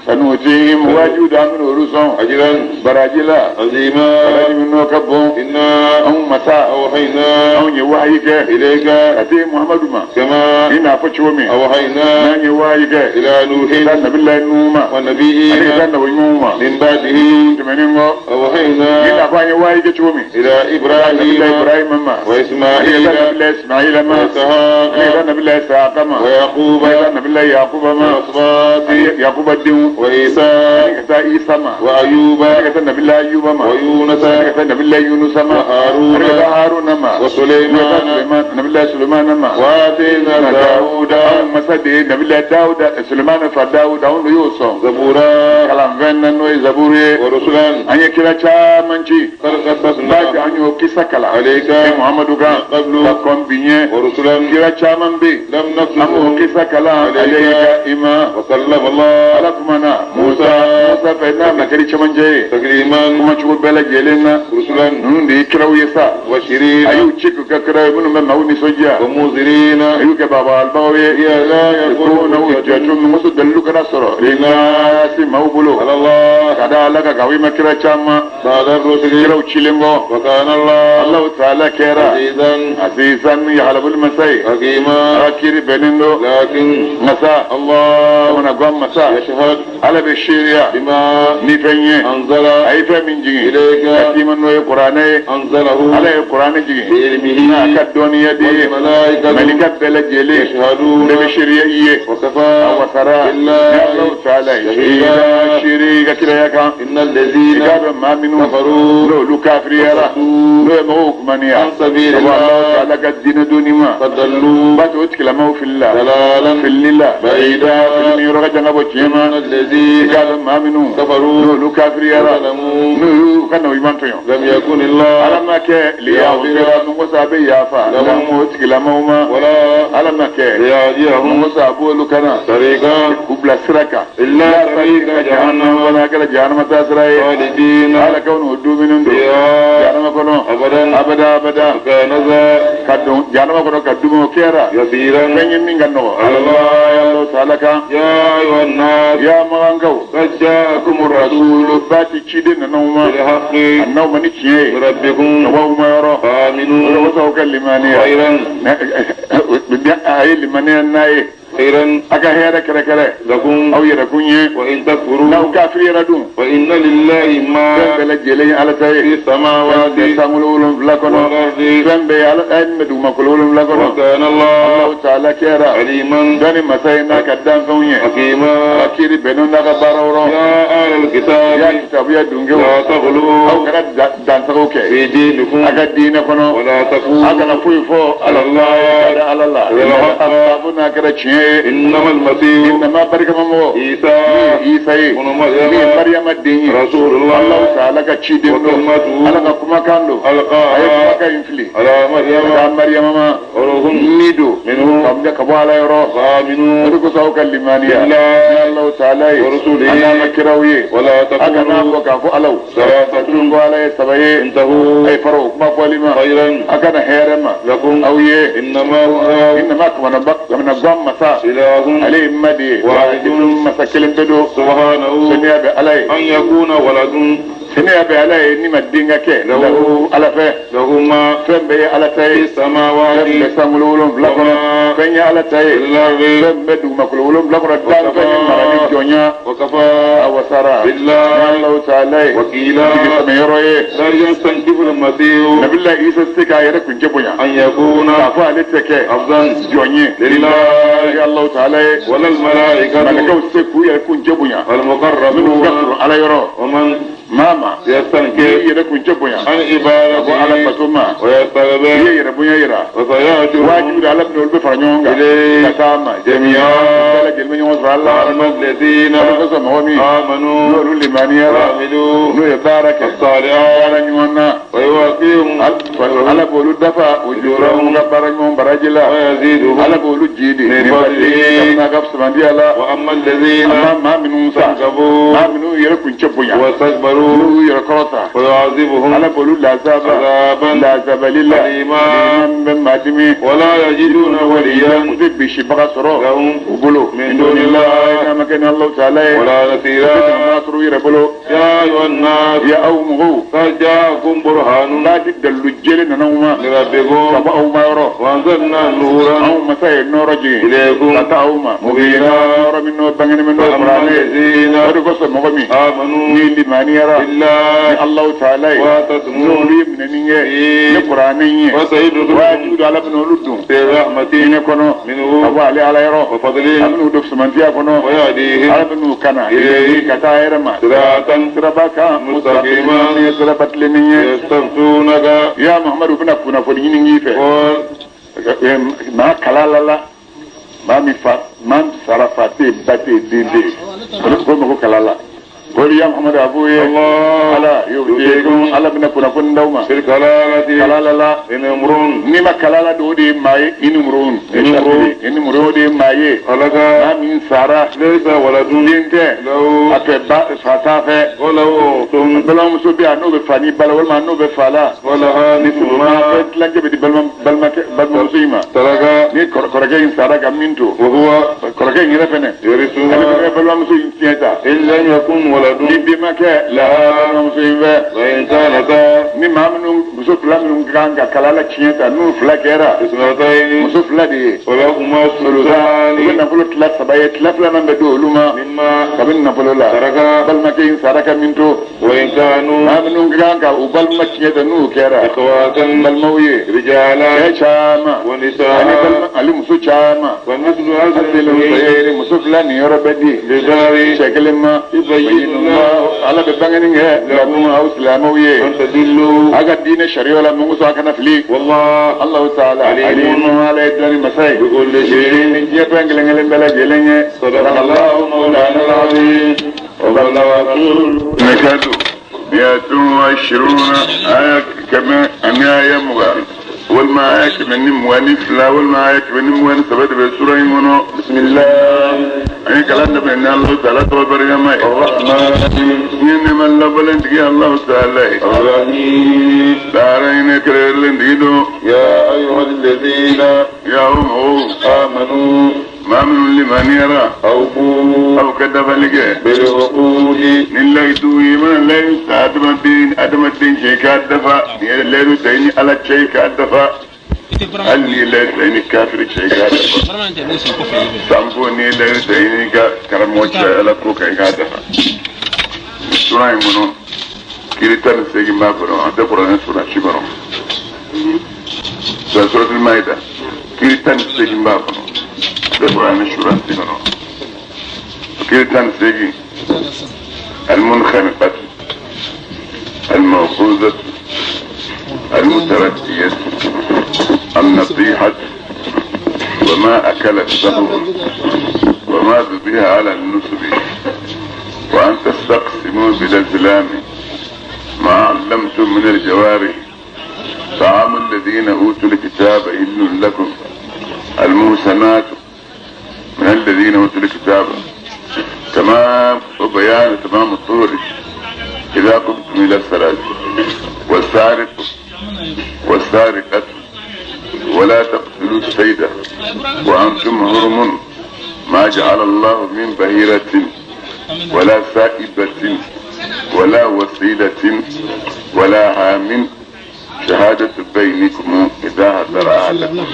[SPEAKER 1] sanutihim wajibu da an bɛna olu sɔn
[SPEAKER 2] أجرا
[SPEAKER 1] baraji la
[SPEAKER 2] عظيما
[SPEAKER 1] baraji min n'o ka bon
[SPEAKER 2] إنا
[SPEAKER 1] anw masa
[SPEAKER 2] أوحينا
[SPEAKER 1] anw ye wahayi kɛ
[SPEAKER 2] إليك
[SPEAKER 1] ka se Muhammadu ma
[SPEAKER 2] كما
[SPEAKER 1] i n'a fɔ cogo min
[SPEAKER 2] أوحينا
[SPEAKER 1] n'an ye wahayi kɛ
[SPEAKER 2] إلى نوح
[SPEAKER 1] ka taa nabilayi Nuhu ma ani ka taa
[SPEAKER 2] والنبيين
[SPEAKER 1] nabi ɲumanw ma
[SPEAKER 2] من بعده
[SPEAKER 1] tɛmɛnen kɔ i
[SPEAKER 2] أوحينا
[SPEAKER 1] n'a fɔ an ye wahayi kɛ cogo min
[SPEAKER 2] إلى
[SPEAKER 1] nabilayi
[SPEAKER 2] إبراهيم
[SPEAKER 1] Ibrahima ma ani ka taa
[SPEAKER 2] وإسماعيل
[SPEAKER 1] nabilayi Ismaila ma ani ka
[SPEAKER 2] وإسحاق
[SPEAKER 1] taa nabilayi Isaka ma
[SPEAKER 2] ويعقوب
[SPEAKER 1] ani ka taa nabilayi Yakuba ma
[SPEAKER 2] والأسباط
[SPEAKER 1] ani Yakuba denw
[SPEAKER 2] وعيسى
[SPEAKER 1] ani ka taa Isa ma
[SPEAKER 2] وأيوب
[SPEAKER 1] ani ka taa nabilayi Ayuba ma ani
[SPEAKER 2] ويونس
[SPEAKER 1] ka taa nabilayi Yunusa ma ani ka
[SPEAKER 2] وهارون
[SPEAKER 1] taa Haruna ma ani ka taa
[SPEAKER 2] وسليمان
[SPEAKER 1] Suleiman nabilayi Sulemana ma
[SPEAKER 2] وآتينا داود
[SPEAKER 1] anw masa de ye nabilayi Dawuda Sulemana fa Dawuda anw de y'o sɔn
[SPEAKER 2] زبورا
[SPEAKER 1] kalanfɛn na n'o ye zaburu ye
[SPEAKER 2] ورسلا
[SPEAKER 1] an ye kira caman ci
[SPEAKER 2] قد قصصنا
[SPEAKER 1] b'a an y'o kisa kalan
[SPEAKER 2] عليك
[SPEAKER 1] e Muhammadu kan
[SPEAKER 2] قبل
[SPEAKER 1] ka kɔn bi ɲɛ
[SPEAKER 2] ورسلا
[SPEAKER 1] kira caman bɛ yen
[SPEAKER 2] لم
[SPEAKER 1] an b'o
[SPEAKER 2] نقصصهم
[SPEAKER 1] kisa kalan ale ka i ma
[SPEAKER 2] وكلم الله
[SPEAKER 1] Ala kuma na Musa Musa fɛ n'a ma kɛra cɛmancɛ ye
[SPEAKER 2] تكريما
[SPEAKER 1] kuma cogo bɛɛ lajɛlen na
[SPEAKER 2] رسلا
[SPEAKER 1] ninnu de ye kiraw ye sa a
[SPEAKER 2] مبشرين
[SPEAKER 1] y'u ci k'u kɛ kira ye minnu bɛ maaw nisɔndiya
[SPEAKER 2] ومنذرين
[SPEAKER 1] a y'u kɛ babalibagaw ye
[SPEAKER 2] لا
[SPEAKER 1] ko
[SPEAKER 2] يكون
[SPEAKER 1] na u jɔtu muso dalilu kana sɔrɔ rinasi maaw bolo
[SPEAKER 2] على الله
[SPEAKER 1] ka da Ala kan k'aw ma kira caman
[SPEAKER 2] بعد الرسل
[SPEAKER 1] kiraw cilen kɔ
[SPEAKER 2] وكان الله
[SPEAKER 1] Alahu taala kɛra
[SPEAKER 2] عزيزا
[SPEAKER 1] azizan yahalabul masa ye
[SPEAKER 2] حكيما
[SPEAKER 1] ala kiiri bɛnnen don
[SPEAKER 2] لكن
[SPEAKER 1] masa
[SPEAKER 2] الله
[SPEAKER 1] jamana gan masa
[SPEAKER 2] يشهد
[SPEAKER 1] ala bɛ seereya
[SPEAKER 2] بما
[SPEAKER 1] ni fɛn ye
[SPEAKER 2] أنزل
[SPEAKER 1] a ye fɛn min jigin
[SPEAKER 2] إليك
[SPEAKER 1] ka k'i ma n'o ye kuranɛ ye
[SPEAKER 2] أنزله
[SPEAKER 1] ala ye kuranɛ jigin
[SPEAKER 2] بعلمه
[SPEAKER 1] n'a ka dɔnniya de ye
[SPEAKER 2] والملائكة
[SPEAKER 1] malika bɛɛ lajɛlen
[SPEAKER 2] يشهدون
[SPEAKER 1] bɛɛ bɛ seereya i ye a
[SPEAKER 2] وكفى
[SPEAKER 1] wasara ni
[SPEAKER 2] بالله
[SPEAKER 1] Alahu taala ye
[SPEAKER 2] شهيدا
[SPEAKER 1] seere i ka kiraya kan
[SPEAKER 2] إن
[SPEAKER 1] i
[SPEAKER 2] الذين
[SPEAKER 1] k'a dɔn maa minnu
[SPEAKER 2] كفروا
[SPEAKER 1] n'olu kafiriyara n'o ye mɔgɔw kumaniya
[SPEAKER 2] عن سبيل
[SPEAKER 1] ka bɔ Alahu
[SPEAKER 2] الله
[SPEAKER 1] taala ka diinɛ donni ma
[SPEAKER 2] قد ضلوا
[SPEAKER 1] ba t'o tigilamaw fili la
[SPEAKER 2] ضلالا
[SPEAKER 1] filili la
[SPEAKER 2] بعيدا
[SPEAKER 1] fili min yɔrɔ ka jan ka bɔ tiɲɛ ma
[SPEAKER 2] إن
[SPEAKER 1] i
[SPEAKER 2] الذين
[SPEAKER 1] k'a dɔn maa minnu
[SPEAKER 2] كفروا
[SPEAKER 1] n'olu kafiriyara
[SPEAKER 2] وظلموا
[SPEAKER 1] n'u y'u ka na ɲuman tɔɲɔ
[SPEAKER 2] لم يكن الله
[SPEAKER 1] ala ma kɛ liyafira nugu sa a bɛ yafa lahum o tigilamaw ma
[SPEAKER 2] ولا
[SPEAKER 1] ala ma kɛ
[SPEAKER 2] ليهديهم
[SPEAKER 1] nugu sa a b'olu kana
[SPEAKER 2] طريقا
[SPEAKER 1] k'u bila sira kan
[SPEAKER 2] إلا طريق جهنم
[SPEAKER 1] wala kɛra jahanama taa sira ye
[SPEAKER 2] خالدين
[SPEAKER 1] ala kaw n'o dumuni don
[SPEAKER 2] فيها
[SPEAKER 1] jahanama kɔnɔ
[SPEAKER 2] أبدا
[SPEAKER 1] abada abada
[SPEAKER 2] وكان ذا
[SPEAKER 1] ka don jahanama kɔnɔ ka dumuni o kɛra
[SPEAKER 2] يسيرا
[SPEAKER 1] fɛn ye min ka nɔgɔ
[SPEAKER 2] على الله
[SPEAKER 1] ala taala kan
[SPEAKER 2] يا أيها الناس
[SPEAKER 1] ya magankaw
[SPEAKER 2] قد جاءكم الرسول
[SPEAKER 1] rasulu ba ti ciden nanaw ma
[SPEAKER 2] بالحق
[SPEAKER 1] a n'aw ma ni tiɲɛ ye
[SPEAKER 2] من
[SPEAKER 1] ka
[SPEAKER 2] ربكم
[SPEAKER 1] bɔ aw ma yɔrɔ o de
[SPEAKER 2] فآمنوا
[SPEAKER 1] kosɔn aw ka limaniya
[SPEAKER 2] خيرا
[SPEAKER 1] a ye limaniya n'a ye
[SPEAKER 2] خيرا
[SPEAKER 1] a ka hɛrɛ kɛrɛkɛrɛ
[SPEAKER 2] لكم
[SPEAKER 1] aw yɛrɛ kun ye
[SPEAKER 2] وإن تكفروا
[SPEAKER 1] n'aw kafiri yɛrɛ dun
[SPEAKER 2] فإن لله
[SPEAKER 1] fɛn
[SPEAKER 2] ما
[SPEAKER 1] bɛɛ lajɛlen ye ala ta
[SPEAKER 2] في
[SPEAKER 1] ye
[SPEAKER 2] السماوات
[SPEAKER 1] fɛn bɛɛ sankolo wolonfila kɔnɔ
[SPEAKER 2] والأرض
[SPEAKER 1] fɛn bɛɛ ye ala a ye min bɛ dugumakolo wolonfila kɔnɔ
[SPEAKER 2] وكان الله
[SPEAKER 1] Alahu taala kɛra
[SPEAKER 2] عليما
[SPEAKER 1] dɔnni masa ye n'a ka danfɛnw ye
[SPEAKER 2] حكيما
[SPEAKER 1] a kiiri bɛnnen n'a ka baaraw rɔ
[SPEAKER 2] يا أهل
[SPEAKER 1] ya
[SPEAKER 2] الكتاب
[SPEAKER 1] kitabuya dunkew
[SPEAKER 2] لا
[SPEAKER 1] aw
[SPEAKER 2] تغلوا
[SPEAKER 1] kana dansago kɛ
[SPEAKER 2] في دينكم
[SPEAKER 1] a ka diinɛ kɔnɔ
[SPEAKER 2] ولا
[SPEAKER 1] a
[SPEAKER 2] تقولوا
[SPEAKER 1] kana foyi fɔ ala la ka da ala la sabu n'a kɛra tiɲɛ ye
[SPEAKER 2] إنما المسيح
[SPEAKER 1] innama barikama mɔgɔ
[SPEAKER 2] عيسى
[SPEAKER 1] min ye Isa ye
[SPEAKER 2] ابن
[SPEAKER 1] min ye
[SPEAKER 2] مريم
[SPEAKER 1] Mariyama den ye
[SPEAKER 2] رسول
[SPEAKER 1] Alahu
[SPEAKER 2] الله
[SPEAKER 1] taala ka ciden don
[SPEAKER 2] وكلمته
[SPEAKER 1] ala ka kumakan don a ye
[SPEAKER 2] ألقاها
[SPEAKER 1] kumakan in fili
[SPEAKER 2] على
[SPEAKER 1] ka
[SPEAKER 2] مريم
[SPEAKER 1] taa Mariyama ma
[SPEAKER 2] وروح
[SPEAKER 1] ni don
[SPEAKER 2] منه
[SPEAKER 1] ka minɛ ka bɔ ala yɔrɔ o
[SPEAKER 2] فآمنوا
[SPEAKER 1] de kosɔn aw ka limaniya ni
[SPEAKER 2] بالله
[SPEAKER 1] Alahu taala ye
[SPEAKER 2] ورسوله
[SPEAKER 1] a n'an ka kiraw ye
[SPEAKER 2] ولا
[SPEAKER 1] a kana
[SPEAKER 2] تقولوا
[SPEAKER 1] fɔ k'a fɔ alaw
[SPEAKER 2] ثلاثة
[SPEAKER 1] Ko ala ye saba ye.
[SPEAKER 2] Intahu.
[SPEAKER 1] Ay faro kuma fɔli ma.
[SPEAKER 2] Khayran.
[SPEAKER 1] A kana hɛrɛ ma.
[SPEAKER 2] Lakum.
[SPEAKER 1] Aw ye.
[SPEAKER 2] Innama huwa.
[SPEAKER 1] Innama kamana gan masa.
[SPEAKER 2] Ilahun.
[SPEAKER 1] Ale ye ma de ye.
[SPEAKER 2] Wahidun.
[SPEAKER 1] Masa kelen pe don.
[SPEAKER 2] Subhanahu.
[SPEAKER 1] Seniya bɛ ala ye.
[SPEAKER 2] An yakuna waladun.
[SPEAKER 1] Seniya bɛ ala ye ni ma den ka kɛ.
[SPEAKER 2] Lahu.
[SPEAKER 1] Ala fɛ.
[SPEAKER 2] Lahu ma.
[SPEAKER 1] Fɛn bɛɛ ye ala ta ye.
[SPEAKER 2] Fi samawati.
[SPEAKER 1] Fɛn bɛ sankolo wolonwula kɔnɔ. Fɛn ye ala ta ye.
[SPEAKER 2] Fil-ardi.
[SPEAKER 1] Fɛn bɛ dugumakolo wolonwula kɔnɔ. Danfɛn ni mara ni jɔnya.
[SPEAKER 2] Wa kafa.
[SPEAKER 1] A wasara.
[SPEAKER 2] Billahi.
[SPEAKER 1] Allahu ta'ala ye.
[SPEAKER 2] Wakila.
[SPEAKER 1] Jigi sɛmɛ yɔrɔ ye.
[SPEAKER 2] La yastankifu al-masihu.
[SPEAKER 1] Nabila Isa tɛ se k'a yɛrɛ kuncɛ bonya.
[SPEAKER 2] An yakuna.
[SPEAKER 1] K'a fɔ ale tɛ kɛ.
[SPEAKER 2] Abdan.
[SPEAKER 1] Jɔn ye.
[SPEAKER 2] Lillahi.
[SPEAKER 1] Allahu ta'ala ye.
[SPEAKER 2] Wala al-malaikatu.
[SPEAKER 1] Malakaw tɛ se k'u yɛrɛ kuncɛ bonya.
[SPEAKER 2] Wal
[SPEAKER 1] Minnu ka
[SPEAKER 2] muqarrabun.
[SPEAKER 1] surun ala yɔrɔ.
[SPEAKER 2] Wa man.
[SPEAKER 1] Maa
[SPEAKER 2] yastankif.
[SPEAKER 1] N'i yɛrɛ kuncɛ bonya.
[SPEAKER 2] An
[SPEAKER 1] Ka bɔ ala
[SPEAKER 2] ibadatihi.
[SPEAKER 1] bato ma.
[SPEAKER 2] Wa
[SPEAKER 1] I ye
[SPEAKER 2] yastaghfir.
[SPEAKER 1] yɛrɛ bonya yira.
[SPEAKER 2] Wa sayahjuruhum.
[SPEAKER 1] Wajibi don ala bɛna olu bɛ fara ɲɔgɔn kan.
[SPEAKER 2] Ilayhi.
[SPEAKER 1] Ka taa ma.
[SPEAKER 2] Jami'a.
[SPEAKER 1] Bɛɛ lajɛlen bɛ ɲɔgɔn sɔrɔ ala la.
[SPEAKER 2] Wa amma alladhina.
[SPEAKER 1] Ala kosɔn mɔgɔ min.
[SPEAKER 2] Amanu.
[SPEAKER 1] N'olu limaniyara.
[SPEAKER 2] Wa amilu.
[SPEAKER 1] N'o ye baara kɛ.
[SPEAKER 2] As-salihat.
[SPEAKER 1] Baara ɲuman na.
[SPEAKER 2] Wa yuwaffihim.
[SPEAKER 1] Ala b'olu dafa o jɔyɔrɔ ka baara ɲuman baraji la.
[SPEAKER 2] Wa yaziduhum.
[SPEAKER 1] Ala b'olu jidi.
[SPEAKER 2] Min fadlihi.
[SPEAKER 1] Kabini a ka fisamandiya la.
[SPEAKER 2] Wa amma alladhina.
[SPEAKER 1] Amma maa minnu sa.
[SPEAKER 2] Istankafu.
[SPEAKER 1] Maa minnu yɛrɛ kuncɛ bonya.
[SPEAKER 2] Wastakbaru.
[SPEAKER 1] N'u yɛrɛ kɔrɔta.
[SPEAKER 2] Wa yu'adhibuhum.
[SPEAKER 1] Ala b'olu lazaba.
[SPEAKER 2] Azaban.
[SPEAKER 1] Lazabali la.
[SPEAKER 2] Alima.
[SPEAKER 1] Liman bɛ maa dimi.
[SPEAKER 2] Wala yajiduna waliyan.
[SPEAKER 1] U tɛ bisibaga sɔrɔ.
[SPEAKER 2] Lahum.
[SPEAKER 1] U bolo.
[SPEAKER 2] Min dunillahi.
[SPEAKER 1] N'a ma kɛ ni Alahu taala ye.
[SPEAKER 2] Wala
[SPEAKER 1] U tɛ
[SPEAKER 2] nasira.
[SPEAKER 1] dama sɔrɔ u yɛrɛ bolo.
[SPEAKER 2] Ya ayyuhan nas.
[SPEAKER 1] Ya aw mɔgɔw.
[SPEAKER 2] Qad ja'akum burhanun.
[SPEAKER 1] N'a di dalilu jɛlen nana aw ma.
[SPEAKER 2] Min rabbikum.
[SPEAKER 1] Ka bɔ aw ma yɔrɔ.
[SPEAKER 2] Wa anzalna nuran.
[SPEAKER 1] Anw masa ye nɔɔrɔ jigin.
[SPEAKER 2] Ilaykum.
[SPEAKER 1] Ka taa aw ma.
[SPEAKER 2] Mubina.
[SPEAKER 1] Nɔɔrɔ min n'o bangenen bɛ n'o
[SPEAKER 2] Wa amma
[SPEAKER 1] kuranɛ ye.
[SPEAKER 2] alladhina.
[SPEAKER 1] O de kosɔn mɔgɔ min.
[SPEAKER 2] Amanu.
[SPEAKER 1] Ni limaniyara. Ni
[SPEAKER 2] Billahi.
[SPEAKER 1] Alahu taala ye.
[SPEAKER 2] Wa tasmu.
[SPEAKER 1] N'olu ye minɛni kɛ. Ni kuranɛ ye.
[SPEAKER 2] Wa sayudkhiluhum.
[SPEAKER 1] Wajibi don ala bɛna olu don.
[SPEAKER 2] Fi rahmatin.
[SPEAKER 1] Hinɛ kɔnɔ.
[SPEAKER 2] Minhu.
[SPEAKER 1] Ka bɔ ale ala yɔrɔ.
[SPEAKER 2] Wa fadlin.
[SPEAKER 1] A bɛn'u don fisamantiya kɔnɔ.
[SPEAKER 2] Wa yahdihim.
[SPEAKER 1] Ala bɛn'u kana.
[SPEAKER 2] Ilayhi.
[SPEAKER 1] Ka taa hɛrɛ ma.
[SPEAKER 2] Siratan.
[SPEAKER 1] Siraba kan.
[SPEAKER 2] Mustaqiman.
[SPEAKER 1] Ni ye siraba tilennen ye.
[SPEAKER 2] Yastaftunaka.
[SPEAKER 1] Ya Muhammadu bɛna kunnafoni ɲini k'i fɛ.
[SPEAKER 2] Qul.
[SPEAKER 1] Maa kala la maa min fa maa min sara fa tɛ yen ba tɛ yen den tɛ yen o de ko ma ko kala la. O de ya Muhammadu a b'o ye.
[SPEAKER 2] Allah.
[SPEAKER 1] Ala y'o ala bɛna kunnafoni d'aw ma.
[SPEAKER 2] Fil kalalati.
[SPEAKER 1] Kala la la.
[SPEAKER 2] In imrun.
[SPEAKER 1] N'i ma kala la don o de ye maa ye i ni murun. I ni murun o de ye maa ye.
[SPEAKER 2] Halaka.
[SPEAKER 1] Maa min sara.
[SPEAKER 2] Laysa waladun.
[SPEAKER 1] Den tɛ.
[SPEAKER 2] Lahu.
[SPEAKER 1] A fɛ ba fa t'a fɛ.
[SPEAKER 2] Wa lahu ukhtun.
[SPEAKER 1] Balimamuso bɛ yan n'o bɛ fa ni ba la walima n'o bɛ fa la.
[SPEAKER 2] Wa laha
[SPEAKER 1] Ni
[SPEAKER 2] nisfu
[SPEAKER 1] maa
[SPEAKER 2] ma.
[SPEAKER 1] fɛn tilancɛ bɛ di balimakɛ balimamuso in ma.
[SPEAKER 2] Taraka.
[SPEAKER 1] Ni kɔrɔkɛ in sara ka min to.
[SPEAKER 2] Wa huwa.
[SPEAKER 1] Kɔrɔkɛ in yɛrɛ fɛnɛ.
[SPEAKER 2] Yarithuha.
[SPEAKER 1] Ale bɛ balimamuso in tiɲɛ ta.
[SPEAKER 2] In lam yakun waladun.
[SPEAKER 1] Ni bɛnbakɛ la balimamuso in fɛ.
[SPEAKER 2] Wa in kanata.
[SPEAKER 1] Ni maa minnu muso fila minnu kan ka kala la tiɲɛ ta n'u fila kɛra.
[SPEAKER 2] Isnatayni.
[SPEAKER 1] Muso fila de ye.
[SPEAKER 2] Falahuma
[SPEAKER 1] U bɛ
[SPEAKER 2] thuluthani.
[SPEAKER 1] nafolo tila saba ye tila filanan bɛ di olu ma.
[SPEAKER 2] Mimma.
[SPEAKER 1] Kabini nafolo la.
[SPEAKER 2] Taraka.
[SPEAKER 1] Balimakɛ in sara ka min to.
[SPEAKER 2] Wa in kanu.
[SPEAKER 1] Maa minnu kan ka u balima tiɲɛ ta n'u kɛra.
[SPEAKER 2] Ikhwatan.
[SPEAKER 1] Balimaw ye.
[SPEAKER 2] Rijalan.
[SPEAKER 1] Cɛ caman.
[SPEAKER 2] Wa
[SPEAKER 1] Ani
[SPEAKER 2] nisaa.
[SPEAKER 1] balima ani muso caman.
[SPEAKER 2] Wa mithlu
[SPEAKER 1] Aselu
[SPEAKER 2] hadhihi.
[SPEAKER 1] muso fila nin yɔrɔ bɛ di.
[SPEAKER 2] Lidari.
[SPEAKER 1] Cɛ kelen ma.
[SPEAKER 2] Yubayyinu
[SPEAKER 1] Ala bɛ bangeni kɛ lakum aw silamɛw ye.
[SPEAKER 2] An tadillu.
[SPEAKER 1] A ka diinɛ sariya la mun kosɔn a kana fili.
[SPEAKER 2] Wallah.
[SPEAKER 1] Allahu ta'ala
[SPEAKER 2] Alimun.
[SPEAKER 1] alimun ala ye dɔnni masa ye.
[SPEAKER 2] Bi kulli shay'in.
[SPEAKER 1] Ni diɲɛ fɛn kelen kelen bɛɛ lajɛlen ye.
[SPEAKER 2] Sadaqa Allahu mawlana al-azim. Wa ballaga rasuluhu.
[SPEAKER 1] Nakadu miyatun wa ishiruna aya kɛmɛ ani aya mugan walima aya 122 walima aya 123 de bɛ sura in kɔnɔ.
[SPEAKER 2] Bismillah.
[SPEAKER 1] An ye kalan daminɛ ni Alahu taala tɔgɔ barikama ye.
[SPEAKER 2] Ar-Rahman.
[SPEAKER 1] Ni nɛɛma labɔlen tigi Alahu taala ye.
[SPEAKER 2] Ar-Rahim.
[SPEAKER 1] Lahara hinɛ kɛrɛnkɛrɛnlen tigi don.
[SPEAKER 2] Ya ayyuha alladhina.
[SPEAKER 1] Ya aw mɔgɔw.
[SPEAKER 2] Amanu.
[SPEAKER 1] Maa minnu limaniyara.
[SPEAKER 2] Awfu.
[SPEAKER 1] Aw ka dafali kɛ.
[SPEAKER 2] Bil uqudi.
[SPEAKER 1] Ni layidu ye mana layidu ta adamaden cɛ i k'a dafa. Ni ye layidu ta i ni Ala cɛ i k'a dafa. Hali ni ye layidu ta i ni kafiri cɛ i k'a dafa. Sanko ni ye layidu ta i ni ka karamɔgɔ cɛ Ala ko kan i k'a dafa. Sura in kɔnɔ kiri 18 b'a kɔnɔ an tɛ kuranɛ sura si kɔnɔ. Suratul Maida kiri 18 b'a kɔnɔ. An tɛ kuranɛ sura si kɔnɔ. Kiri 18 المنخنقة الموقوذة المتردية النطيحة وما أكل السبع وما ذبح على النصب وأن تستقسموا بالأزلام ما علمتم من الجوارح طعام الذين أوتوا الكتاب إل لكم المحسنات من الذين أوتوا الكتاب تمام وبيان تمام الطهر إذا قمتم إلى الصلاة والسارق والسارقة ولا تقتلوا الصيد وأنتم حرم ما جعل الله من بهيرة ولا سائبة ولا وسيلة ولا هام شهادة بينكم إذا حضر أحدكم.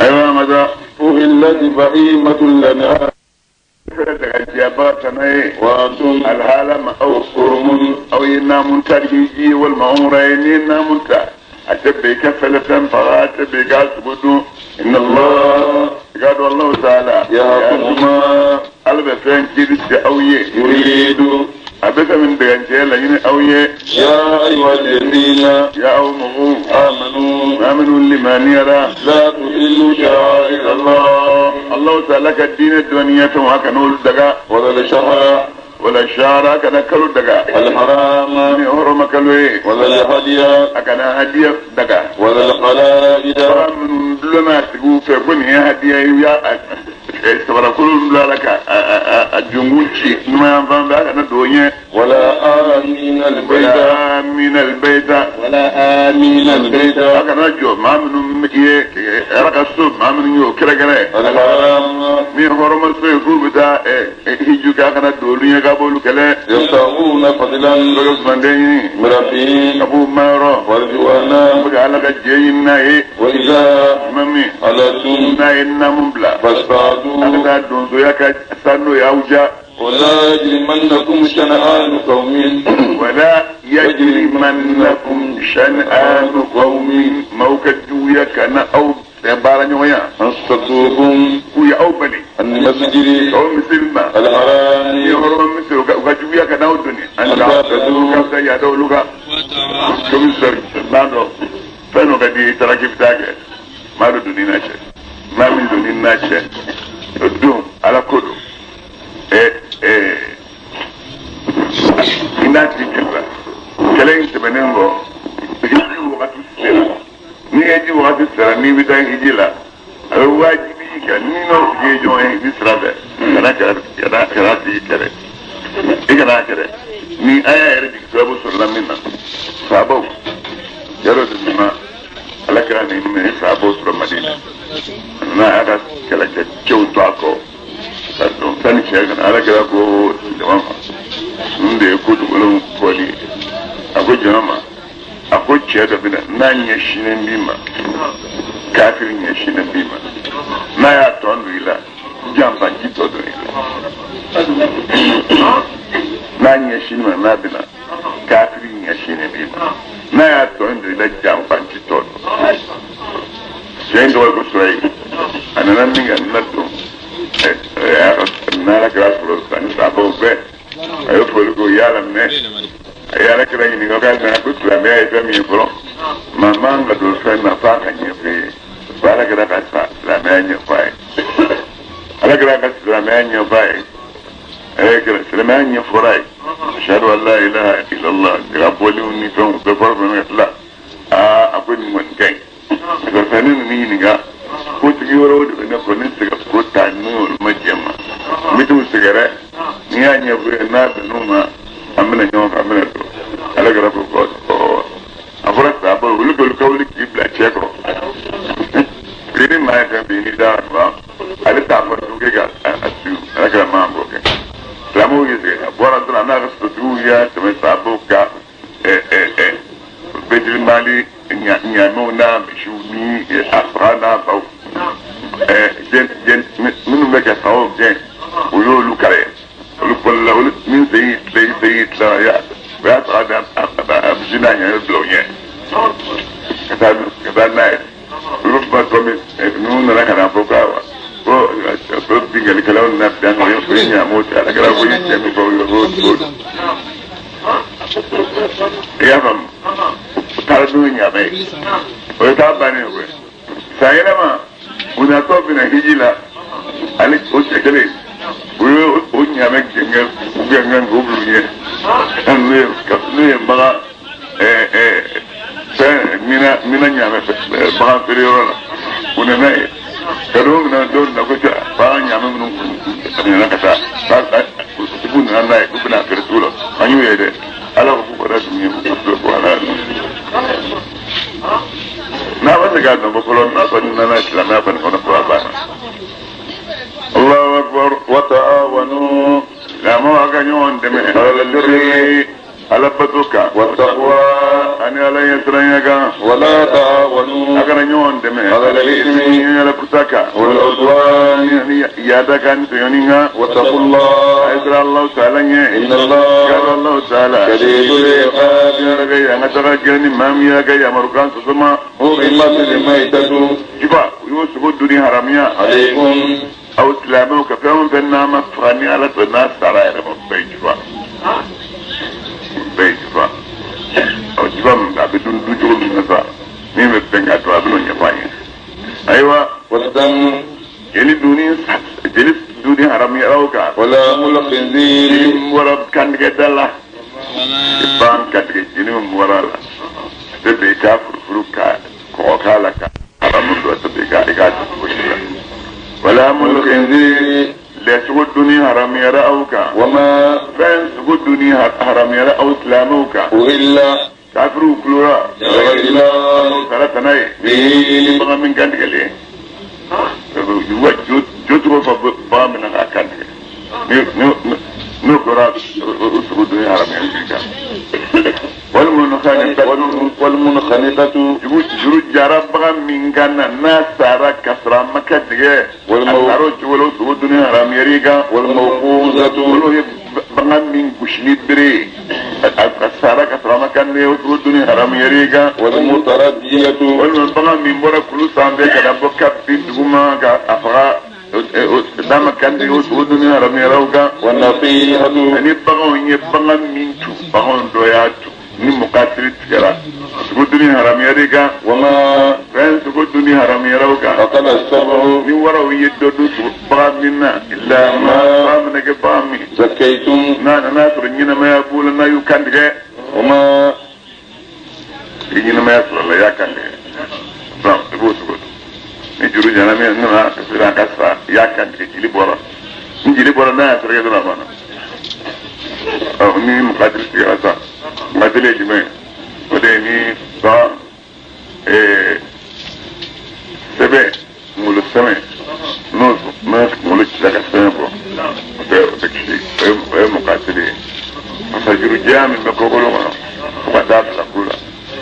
[SPEAKER 1] أيوة ماذا؟
[SPEAKER 2] أهلت بهيمة الأنعام
[SPEAKER 1] وأنتم العالم أو حرم أو ينام ترهيجي والمعمرين ينام أتبعك فلفن فلا أتبعك أتبدو إن الله قال الله تعالى
[SPEAKER 2] يا
[SPEAKER 1] ألبسين كيرس أويه
[SPEAKER 2] يريد
[SPEAKER 1] أبدا من بيانجيل لين أويه
[SPEAKER 2] يا أيها الذين
[SPEAKER 1] يا أمه
[SPEAKER 2] آمنوا
[SPEAKER 1] آمنوا لمن يرى
[SPEAKER 2] لا تحلوا شعائر الله
[SPEAKER 1] الله تعالى كالدين الدنيا فما كانوا الدقاء
[SPEAKER 2] ولا الشهر
[SPEAKER 1] ولا الشهر كان كلو الدقاء
[SPEAKER 2] الحرام
[SPEAKER 1] حرم كلوه
[SPEAKER 2] ولا الهدي
[SPEAKER 1] أكان هدية دقاء
[SPEAKER 2] ولا القلائد
[SPEAKER 1] من لما تقول في بني هدية يا sabara kulun bila la ka a jungun ci numa yan fan fɛ a kana don ɲɛ.
[SPEAKER 2] Wala amina albayta.
[SPEAKER 1] Wala amina albayta.
[SPEAKER 2] Wala amina albayta.
[SPEAKER 1] A kana jɔ maa minnu ye ala ka so maa minnu y'o kɛrɛkɛrɛ. Min hɔrɔma so ye k'u bɛ taa hiju kɛ a kana don olu ɲɛ k'a b'olu kɛlɛ.
[SPEAKER 2] Yabtaguna fadlan.
[SPEAKER 1] Dɔ bɛ manden ɲini.
[SPEAKER 2] Min rabbihim.
[SPEAKER 1] Ka b'u mayɔrɔ.
[SPEAKER 2] Warjuwana.
[SPEAKER 1] U bɛ ka ala ka jɛ ɲini n'a ye.
[SPEAKER 2] Wa iza.
[SPEAKER 1] Tuma min.
[SPEAKER 2] Alatum.
[SPEAKER 1] N'a ye naamu bila.
[SPEAKER 2] Fasbadu.
[SPEAKER 1] A bɛ taa donsoya ka sanu y'aw ja.
[SPEAKER 2] ولا يجرمنكم شنآن قوم
[SPEAKER 1] ولا يجرمنكم شنآن قوم موكدويا كان أو بارنيويا
[SPEAKER 2] أن صدوكم
[SPEAKER 1] ويا أو بني
[SPEAKER 2] المسجد
[SPEAKER 1] أو مسلمة
[SPEAKER 2] الحرام
[SPEAKER 1] يهرم مسلم وكجويا كان أو الدنيا أن تعتدوا يا دولك كم سر نادو فنو كدي تراكيب تاعك ما دوني ناشة ما من دوني ناشة الدوم على كله ina tigi la kɛlɛ in tɛmɛnen kɔ hiji wagati sera ni hiji wagati sera n'i bɛ taa hiji la a bɛ wajibi i kan ni n'o tigi ye ɲɔgɔn ye hiji sira fɛ kana tigi kɛlɛ i kana kɛlɛ ni an y'a yɛrɛ jigi sababu sɔrɔla min na sabaw yɔrɔ de nana ala kɛra nin minɛ sabaw sɔrɔ Madina n'a y'a ka kɛlɛkɛ cɛw to a kɔ. Sani cɛ kana ala kɛra ko jama ma ninnu de ye ko dogolenw fɔli ye a ko jama ma a ko cɛ dɔ bɛ na n'a ɲɛsinnen b'i ma kafiri ɲɛsinnen b'i ma n'a y'a tɔ don i la janfa ji tɔ don i la n'a ɲɛsinnen ma n'a bɛ na kafiri ɲɛsinnen b'i ma n'a y'a tɔ don i la janfa ji tɔ don cɛ in tɔgɔ ye ko Surayi a nana min kɛ a nana don. N'ala kɛra sɔrɔ ani sabaw bɛɛ a ye foli ko yala minɛ a ye ala kɛra ɲininka k'a nana ko silamɛya ye fɛn min ye fɔlɔ maa man ka don fɛn na f'a ka ɲɛfɔ ye fo ala kɛra ka silamɛya ɲɛfɔ a ye ala kɛra ka silamɛya ɲɛfɔ a ye a ye kɛra silamɛya ɲɛfɔra a ye ashadu an la ilaha illallah ka bɔliw ni fɛnw bɛɛ fɔra fɛn ka tila aa a ko nin kɔni ka ɲi karisa ne nana ɲininka ko tigi wɛrɛw de bɛ ne kɔ ne tɛ se ka ko ta ni olu ma jɛ ma n bɛ t'u sɛgɛrɛ n'i y'a ɲɛfɔ ye n'a bɛnn'u ma an bɛna ɲɔgɔn fɛ an bɛna don ala kɛra ko ko a fɔra sababu olu k'olu ka wuli k'i bila cɛ kɔrɔ ni maa ye fɛn bɛ n'i da ban ale t'a fɔ tugun k'e ka a su ala kɛra maa b'o kɛ silamɛw y'i sɛgɛn a bɔra dɔrɔn a n'a ka sotigiw y'a tɛmɛ sababu kan bɛtirimali ɲaamɛw n'a misiw ni a faga n'a baw minnu bɛ ka sagaw gɛn o y'olu kɛlɛ olu bolila olu min sen y'i tila i sen y'i tila o y'a saga da a misi n'a ɲaamɛ bila o ɲɛ ka taa n'a ye olu kuma tɔ min ninnu nana ka na fɔ ko awa ko binkannikɛlaw nana bin an kan o ye ɲaamɛw ta ala kɛra ko i ye cɛ min fɔ o y'o don i y'a faamu o taara n'o ye ɲaamɛ ye o ye taa bannen ye koyi san yɛlɛma u natɔ bɛna hiji la ale o cɛ kelen o ye o ɲaamɛ gɛngɛn k'o bila u ɲɛ n'o ye bagan fɛn mina ɲaamɛ bagan feere yɔrɔ la u nana ye Ka don min na don na ko bagan ɲaamɛ minnu nana ka taa k'u nana n'a ye k'u bɛna feere sugu la an y'u ye dɛ ala ko k'u kɔrɔ dun ye k'u ko ala n'a bɛ se k'a dɔn ko fɔlɔ n'a kɔni nana silamɛya kɔni kɔnɔ fɔlɔ a banna. Allahu akbar
[SPEAKER 2] wa ta'awanu
[SPEAKER 1] silamɛw a ka ɲɔgɔn dɛmɛ
[SPEAKER 2] ala birri
[SPEAKER 1] ala bato kan
[SPEAKER 2] wa taqwa
[SPEAKER 1] ani ala ɲɛsiranya kan
[SPEAKER 2] wala ta'awanu
[SPEAKER 1] a kana ɲɔgɔn dɛmɛ
[SPEAKER 2] ala al-ithmi
[SPEAKER 1] ala kuta kan
[SPEAKER 2] wal udwan
[SPEAKER 1] ani yaada kan ni tɔɲɔni kan
[SPEAKER 2] wa taqullah
[SPEAKER 1] a ye siran Allahu ta'ala ɲɛ
[SPEAKER 2] inna Allah
[SPEAKER 1] yàrá Allahu ta'ala
[SPEAKER 2] shadidul iqab
[SPEAKER 1] ala ka yan ka taga gɛlɛn ni maa min y'a ka yamarukan sɔsɔ ma
[SPEAKER 2] hurrimatil maytatu
[SPEAKER 1] jiba u y'o sogo dunni haramiya
[SPEAKER 2] alaykum
[SPEAKER 1] aw silamɛw ka fɛn o fɛn n'a ma faga ni ala fɛ n'a sara yɛrɛ ma bɛɛ jiba bɛɛ jiba ɔ jiba min a bɛ dun dun cogo min na sa min bɛ bɛn ka to a bɛ n'o ɲɛfɔ an ye ayiwa
[SPEAKER 2] wad-dam
[SPEAKER 1] jeli dunni haramuyara o kan
[SPEAKER 2] wa lahmul khinzir
[SPEAKER 1] jeli min bɔra kantigɛ da la ban kantigɛ jeli min bɔra a la a tɛ bɛn i k'a furufuru ka kɔgɔ k'a la ka haramu don a tɛ bɛn i k'a dun cogo si la wa lahmul
[SPEAKER 2] khinzir
[SPEAKER 1] lɛ sogo dunni haramuyara aw kan
[SPEAKER 2] wa ma
[SPEAKER 1] fɛn sogo dunni haramuyara aw silamɛw kan
[SPEAKER 2] uhilla
[SPEAKER 1] kafiriw kulora
[SPEAKER 2] li ghayri Allah
[SPEAKER 1] sara tana ye
[SPEAKER 2] bihi
[SPEAKER 1] bagan min kantigɛlen wa jo cogo fɔ bagan min na k'a kantigɛ n'o kɛra o sogo dunni haramuyara i kan
[SPEAKER 2] walmunkhaniqatu
[SPEAKER 1] juru jara bagan min kan na n'a sara ka sɔrɔ a ma kantigɛ a sara o cogo la o sogo dunni haramuyara i kan
[SPEAKER 2] walmawquzatu
[SPEAKER 1] olu ye bagan min gosili bere ye a sara ka sɔrɔ a ma kantigɛ o sogo dunni haramuyara i kan
[SPEAKER 2] walmutaraddiyatu
[SPEAKER 1] walima bagan min bɔra kulu sanfɛ ka na bɔ ka bin duguma ka a faga n'a ma kantigɛ o sogo dunni haramuyara o kan
[SPEAKER 2] wannasihatu
[SPEAKER 1] ani baganw ye bagan min tu baganw dɔ y'a tu ni mukatiri tigɛra sogo dunni haramuyara i kan
[SPEAKER 2] wa ma
[SPEAKER 1] fɛn sogo dunni haramuyara o kan
[SPEAKER 2] akala as-sab'u
[SPEAKER 1] ni waraw ye dɔ dun sogo bagan min na illa ma bagan mana kɛ bagan min
[SPEAKER 2] zakkaytum
[SPEAKER 1] n'a nana sɔrɔ ɲɛnamaya b'o la n'a y'u kantigɛ
[SPEAKER 2] wa ma
[SPEAKER 1] i ɲɛnamaya sɔrɔ la i y'a kantigɛ donc i b'o sogo dun ni juru jana min nana ka sera ka sa i y'a kantigɛ jeli bɔra ni jeli bɔra n'a y'a sɔrɔ dɔrɔn a banna ɔ ni mukatiri tigɛra sa mukatiri ye jumɛn ye o de ye ni bagan sɛbɛn kunkolo sɛmɛ n'o kunkolo cira ka sɛmɛ bɔ o tɛ kisi o ye mukatiri ye fasajuru jɛya min bɛ kɔkolo kɔnɔ fo ka taa bila kulu la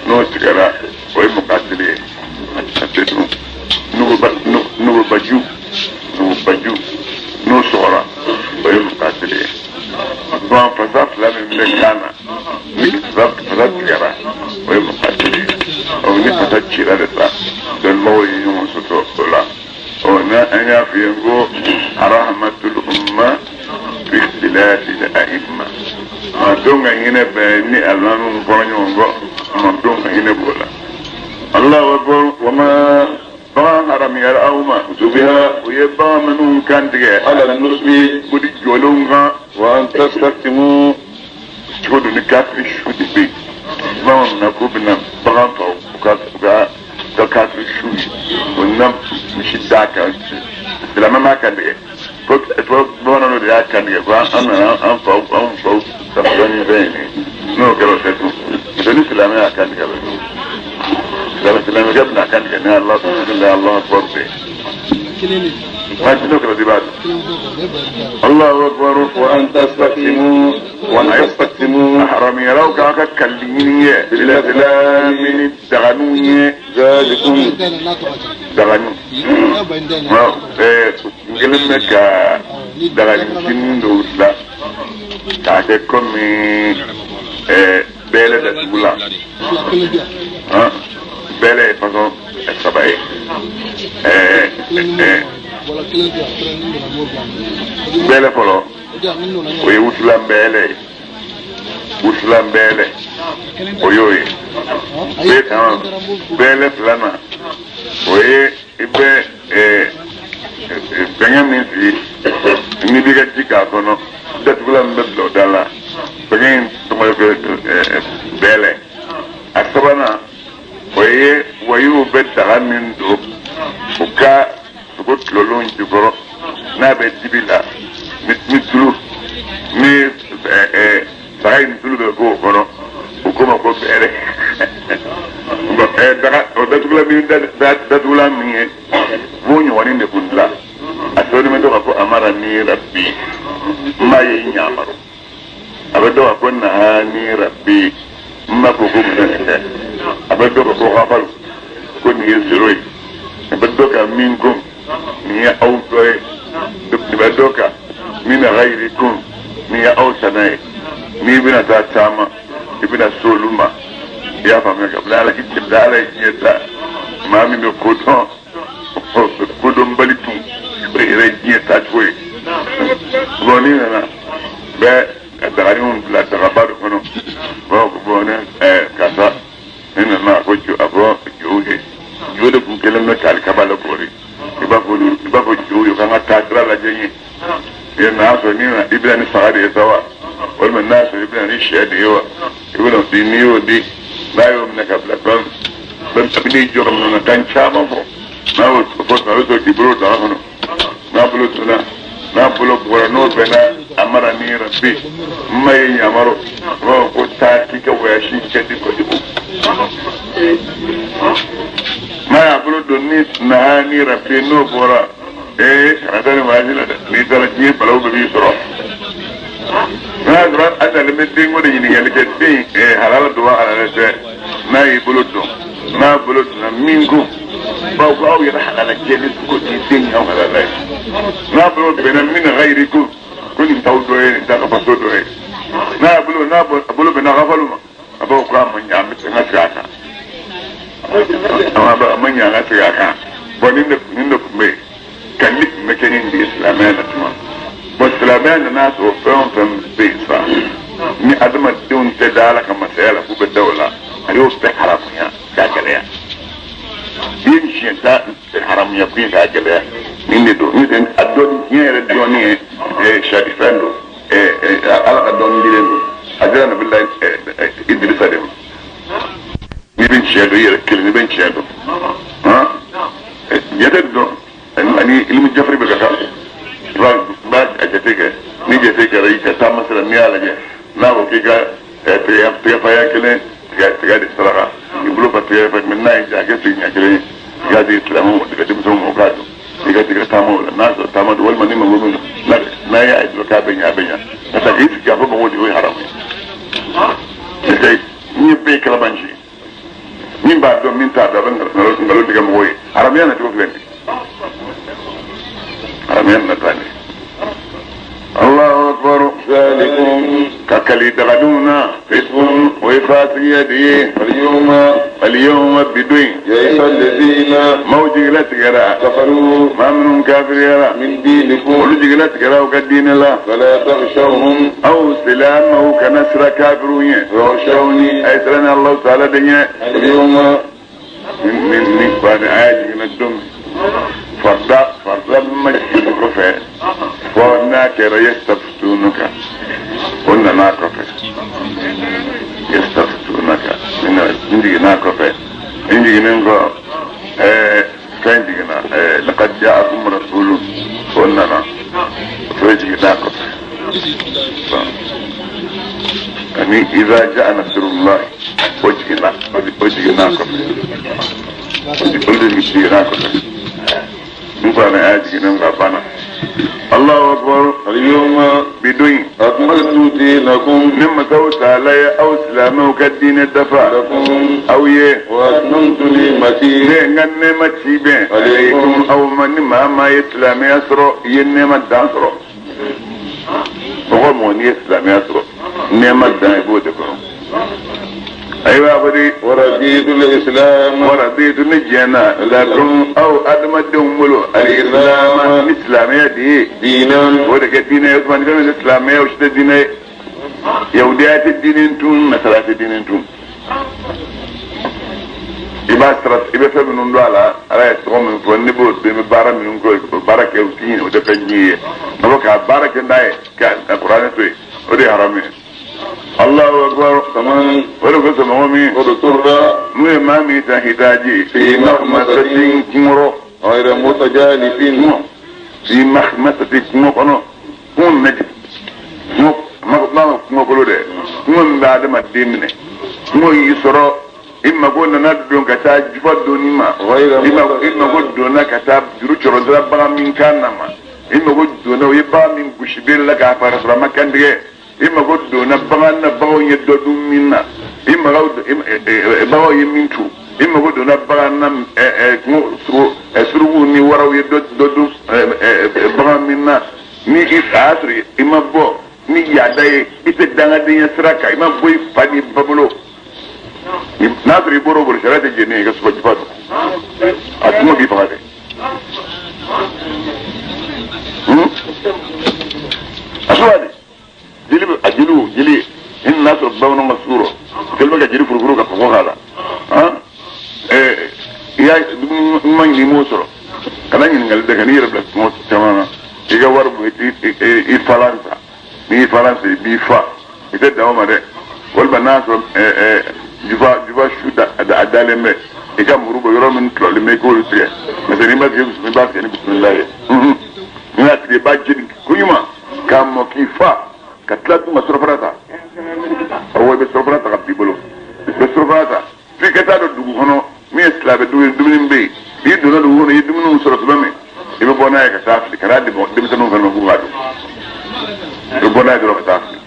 [SPEAKER 1] n'o tigɛra o ye mukatiri ye a tɛ dun nugubaju n'o sɔgɔra o ye mukatiri ye bagan fasa fila min bɛ kan na ni fasa tigɛra o ye mukatiri ye ɔ ni fasa cira de sa dɔnnibagaw ye ɲɔgɔn sɔsɔ o la ɔ n'an y'a f'i ye ko arahamatul umma fi ikhtilafi al-a'imma maa denw ka hinɛ bɛ ni alimamiw fɔra ɲɔgɔn kɔ maa denw ka hinɛ b'o la Allahu akbar
[SPEAKER 2] wa ma
[SPEAKER 1] bagan haramuyara aw ma
[SPEAKER 2] zubiha
[SPEAKER 1] u ye bagan minnu kantigɛ
[SPEAKER 2] ala nusbi
[SPEAKER 1] bodi jɔlenw kan
[SPEAKER 2] wa an tastaqsimu
[SPEAKER 1] cogo dɔ ni kafiri su de bɛ yen bagan na k'u bɛna bagan faga u ka kafiri su ye o na misi d'a kan silamɛ m'a kantigɛ fo bamananw de y'a kantigɛ ko an nana an faw ka fɛn ni fɛn ye n'o kɛra o tɛ dun parce que ni silamɛ y'a kantigɛ a bɛ dun silamɛkɛ bɛna kantigɛ ni ala bisimilahi Allahu akbar bɛ waati n'o kɛra i b'a dun Allahu akbar
[SPEAKER 2] wa an tastaqsimu
[SPEAKER 1] haramuyara aw kan ka kalili ɲini ye
[SPEAKER 2] bil azlami
[SPEAKER 1] ni daganinw ye
[SPEAKER 2] zalikum
[SPEAKER 1] daganinw n kelen bɛ ka daganin dɔw dilan k'a kɛ komi bɛlɛ datugulan bɛlɛ ye fasɔn saba ye bɛlɛ fɔlɔ o ye wusulan bɛlɛ ye wusulan bɛlɛ o y'o ye bɛlɛ filanan o ye i bɛ fɛngɛ min sigi n'i b'i ka ji k'a kɔnɔ datugulan min bɛ bila o da la fɛngɛ in tɔgɔ ye ko bɛlɛ a sabanan o ye wayiw bɛ daga min don u ka sogo tulolon jukɔrɔ n'a bɛ dibi la ni tulu ni saga in tulu bɛ k'o kɔnɔ o ko ma ko bɛrɛ daga o datugulan min datugulan min ye b'o ɲɔgɔnnin de kun dilan a sɛbɛnnen bɛ dɔ ka ko amara ni rabbi n b'a ye ɲamaru a bɛ dɔ ka ko nahani rabbi n b'a fɔ ko mun de kɛ a bɛ dɔ ka ko hafalu ko nin ye zero ye a bɛ dɔ ka min ko nin ye aw dɔ ye nin bɛ dɔ ka min na ghayrikum nin ye aw sana ye n'i bɛna taa taama i bɛna se olu ma i y'a faamuya kabini ala ala ye diɲɛ da maa min bɛ ko dɔn kodɔnbali tun o yɛrɛ ye diɲɛ taacogo ye bon n'i nana bɛ ka daganinw bila dagaba dɔ kɔnɔ bon ne karisa ne nana a ko a fɔ jow ye jo de kun kɛlen bɛ k'alikaba la kɔri i b'a fɔ jow ye k'an ka taa sira lajɛ n ye n'a sɔrɔ n'i nana i bɛna ni saga de ye sa wa walima n'a sɔrɔ i bɛna ni sɛ de ye wa i bɛna di n'i y'o di n'a y'o minɛ ka bila fɛn a bɛ n'i jɔ ka minɛ kan caman fɔ n'a y'o fɔ a bɛ sɔrɔ k'i bolo daga kɔnɔ n'a bolo donna n'a bolo bɔra n'o bɛnna a mara ni rabbi n ma ye ɲamaro a b'a fɔ ko taa k'i ka wɔyasi kɛ di kojugu n'a y'a bolo don ni nahani rabbi n'o bɔra kana taa ni wɔyasi la dɛ n'i taara diɲɛ balawu bɛɛ b'i sɔrɔ n'a y'a sɔrɔ a nalen bɛ denko de ɲininkali kɛ den halala don wa halala tɛ n'a y'i bolo don n'a bolo donna min ko bawo ko aw yɛrɛ halala jɛ ni ko t'i den y'aw halala ye n'a bolo bɛnna min ghayri ko ko nin t'aw dɔ ye nin t'a ka faso dɔ ye n'a bolo n'a bolo bɛnna hafalu ma a b'a fɔ ko a ma ɲɛ an bɛ ka segin a kan a ma ɲɛ an ka segin a kan bɔn nin de tun bɛ yen kalili tun bɛ kɛ ni nin de ye silamɛya na tuma bɔn silamɛya nana sɔrɔ fɛn o fɛn bɛ yen sa ni adamadenw tɛ da ala ka masaya la k'u bɛ da o la a y'o bɛɛ haramuya k'a gɛlɛya i ye siɲɛ ta haramuya kun ye k'a gɛlɛya nin de don n'o tɛ a dɔnni diɲɛ yɛrɛ dɔnni ye sarifɛn don ala ka dɔnni dilen don a dira nabila Idirisa de ma n'i bɛ tiɲɛ dɔn i yɛrɛ kelen n'i bɛ tiɲɛ dɔn jate dɔn ani ilimu jafari bɛ ka taa i b'a jate kɛ ni jate kɛra i ka taama sira n'i y'a lajɛ n'a ko k'i ka tigɛfaya kelen tigɛ de saraka i bolo fa tigɛ fa mɛ n'a ye ja a kɛ sigi ɲɛ kelen ye i k'a di silamɛw ma i ka denmisɛnw ma o k'a dɔn i ka tigɛ taama o la n'a sɔrɔ taama don walima ni mago min n'a y'a ye dɔrɔn k'a bɛ ɲɛ a bɛ ɲɛ ka taa k'i sigi a fɔ mɔgɔw de o ye haramu ye n'i ye bɛɛ ye kalabanci min b'a dɔn min t'a dɔn a bɛ nkalon tigɛ mɔgɔw ye haramuya na cogo filɛ nin ye haramuya nana taa nin ye. Allahu akbar zalikum ka kali dagadenw na fiskun o ye fasigiya de ye al-yawma bidon
[SPEAKER 2] ya'isa alladhina
[SPEAKER 1] maaw jigila tigɛra
[SPEAKER 2] kafaru
[SPEAKER 1] maa minnu kafiriyara
[SPEAKER 2] min dinikum
[SPEAKER 1] olu jigila tigɛra u ka diinɛ la
[SPEAKER 2] fala takhshawhum
[SPEAKER 1] aw silamɛw kana siran kafiriw ɲɛ
[SPEAKER 2] wakhshawni
[SPEAKER 1] a ye siran ni Allahu ta'ala de ɲɛ
[SPEAKER 2] al-yawma
[SPEAKER 1] ni kuranɛ aya jiginna don min farida ma jigin kɔfɛ fɔ n'a kɛra yastaftunaka o nana kɔfɛ yastaftunaka n jiginna kɔfɛ n jiginnen kɔ fɛn jiginna laqad ja'akum rasulun o nana o jiginna kɔfɛ ani idha ja'a nasrullahi o jiginna kɔfɛ o de jiginna kɔfɛ n kuranɛ aya jiginnen ka banna Allahu akbar
[SPEAKER 2] al-yawma
[SPEAKER 1] bidon
[SPEAKER 2] akmaltu dinakum
[SPEAKER 1] ni masaw taala ye aw silamɛw ka diinɛ dafa
[SPEAKER 2] lakum
[SPEAKER 1] aw ye
[SPEAKER 2] wa atmamtu ni'mati
[SPEAKER 1] ne n ka nɛɛma ci bɛn alaykum aw ma ni maa maa ye silamɛya sɔrɔ i ye nɛɛma dan sɔrɔ mɔgɔ mɔgɔ n'i ye silamɛya sɔrɔ nɛɛma dan i b'o de kɔnɔ ayiwa a fɔ di
[SPEAKER 2] waraditu al-islam
[SPEAKER 1] waraditu ni diɲɛ lakum aw adamadenw bolo al-islam ni silamɛya de ye
[SPEAKER 2] diinan
[SPEAKER 1] o de kɛ diinɛ ye o tuma ni fɛn min tɛ silamɛya o si tɛ diinɛ ye yahudiya tɛ diinɛ tun nasara tɛ diinɛ tun i b'a sara i bɛ fɛn minnu don a la ala ye tɔgɔ min fɔ ne b'o dɔn i bɛ baara minnu kɛ o baara kɛ o ti ɲɛ o tɛ fɛn ɲɛ ye n'a fɔ k'a baara kɛ n'a ye ka kuranɛ to yen o de ye haramu ye. Allahu akbar
[SPEAKER 2] faman
[SPEAKER 1] o de kosɔn mɔgɔ min
[SPEAKER 2] udturra
[SPEAKER 1] n'u ye maa min ta hitaji
[SPEAKER 2] fi makhmasatin
[SPEAKER 1] kunkɔrɔ
[SPEAKER 2] غير متجانف
[SPEAKER 1] في مخمسة kungo kɔnɔ kungo min bɛ jigin kungo kungo kolo dɛ kungo min bɛ adamaden minɛ kungo y'i sɔrɔ i mago nana don ka taa jufa donni ma i mago donna ka taa juru cɔrɔ bagan min kan na ma i mago donna o ye bagan min gosi bere la k'a faga sɔrɔ a ma kantigɛ i mago donna bagan na baganw ye dɔ dun min na i mago baganw ye min tu i mago donna bagan na kungo surukuw ni waraw ye dɔ dun bagan min na ni i a y'a sɔrɔ i ma bɔ ni yaada ye i tɛ dangadenya sira kan i ma bɔ i fa ni ba bolo n'a sɔrɔ i bɔra o bolo sariya tɛ jɛn ne ye i ka suba jufa dun a kuma b'i faga dɛ a suba de jeli bɛ a jeliw jeli i n'a sɔrɔ bamananw ka sugu rɔ kɛlen bɛ ka jeli furufuru ka kɔgɔ k'a la i y'a dumuni ɲuman ɲini i m'o sɔrɔ kana ɲininkali dɛ ka n'i yɛrɛ bila kuma caman na i ka wari bɔ i falan san n'i y'i falan san i b'i fa i tɛ dan o ma dɛ walima n'a sɔrɔ jufa su a dalen bɛ i ka muru bɔ yɔrɔ min tulɔlen bɛ i k'olu tigɛ parce que n'i ma tigɛ i b'a tigɛ ni bisimila ye n'i y'a tigɛ i b'a jeni koɲuman k'a mɔ k'i fa ka tila dun ka surafana ta awɔ i bɛ surafana ta ka b'i bolo i bɛ surafana ta f'i ka taa don dugu kɔnɔ min ye silamɛ dugu ye dumuni bɛ yen n'i donna dugu kɔnɔ i ye dumuniw sɔrɔ tuma min i bɛ bɔ n'a ye ka taa fili ka n'a di denmisɛnninw fana ma k'u k'a dun i bɛ bɔ n'a ye dɔrɔn ka taa fili.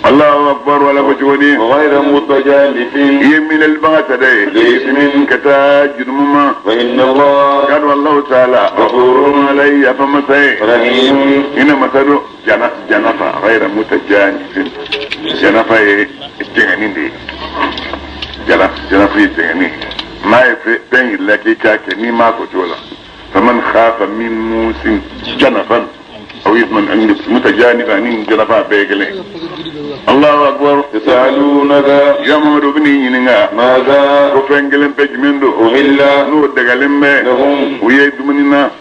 [SPEAKER 1] Allahu akbar wala ko cogo di.
[SPEAKER 2] غير متجانف.
[SPEAKER 1] I ye minɛlibaga ta dɛ. لإثم ka taa jurumu ma.
[SPEAKER 2] فإن الله.
[SPEAKER 1] Kadu Allahu taala. غفور عليه yafa masa ye.
[SPEAKER 2] رحيم.
[SPEAKER 1] Ina masa don janafa غير متجانف janafa ye jɛngɛni de ye. Janafa ye jɛngɛni n'a ye fɛn yir'i la k'i k'a kɛ n'i m'a kɛ o cogo la. فمن خاف من موس جنفا أو إثما متجانفا جنفا بيجلي الله أكبر
[SPEAKER 2] يسألونك
[SPEAKER 1] يا محمد بن ينغا
[SPEAKER 2] ماذا
[SPEAKER 1] كفنجلن بجمندو
[SPEAKER 2] أهل
[SPEAKER 1] نور دغلن
[SPEAKER 2] لهم
[SPEAKER 1] ويدمننا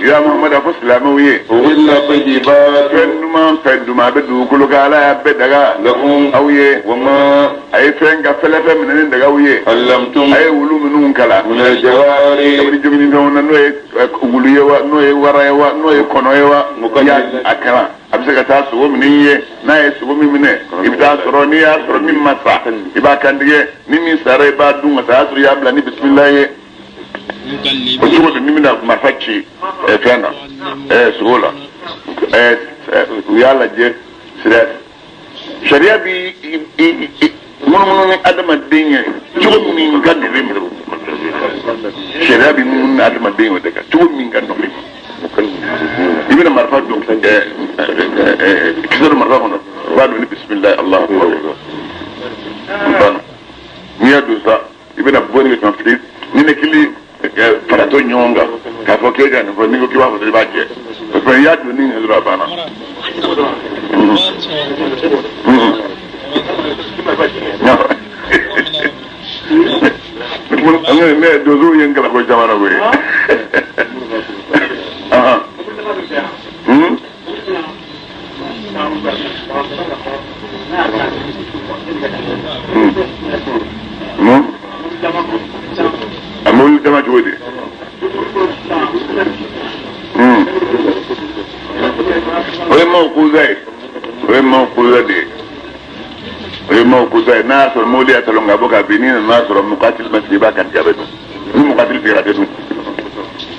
[SPEAKER 1] يا محمد أبو سلام ويه
[SPEAKER 2] أهل طيبات
[SPEAKER 1] فندما فندما بدو كل قالا بدغا
[SPEAKER 2] لهم
[SPEAKER 1] أو يه
[SPEAKER 2] وما
[SPEAKER 1] أي فنغا فلفة من دغا ويه
[SPEAKER 2] علمتم
[SPEAKER 1] أي ولو منون كلا
[SPEAKER 2] من الجواري
[SPEAKER 1] wulu ye wa n'o ye wara ye wa n'o ye kɔnɔ ye wa a kɛra a bɛ se ka taa sogo minɛ i ye n'a ye sogo min minɛ i bɛ taa sɔrɔ n'i y'a sɔrɔ min ma sa i b'a kantigɛ ni min sara i b'a dun ka taa y'a sɔrɔ i y'a bila ni bisimila ye o cogo de ni bɛna marifa ci fɛn na sogo la u y'a lajɛ sariya bi munumunu ni adamaden ye cogo min ka nɔgɔ ma sariya bi munumunu ni adamaden ye o de kan cogo min ka nɔgɔ ma i bɛna marifa don kisɛ don marifa kɔnɔ i b'a don ni bisimilayi Alahu akbar banna n'i y'a don sa i bɛna bɔ ni ka fili ni ne kili faratɔ ɲɔgɔn kan k'a fɔ k'e ka nin fɔ n'i ko k'i b'a fɔ dɔrɔn i b'a jɛ parce que i y'a don ni nin dɔrɔn a banna. Ne donsow ye n kalan ko caman na koyi. A mobili dama cogo di? O ye mawkuza ye. O ye mawkuza de ye. O ye mawkuza ye. N'a y'a sɔrɔ mobili y'a talon ka bɔ ka bin n'i nana sɔrɔ mukatil ma sigi i b'a kantigɛ a bɛ dun. Ni mukatil tigɛra a tɛ dun.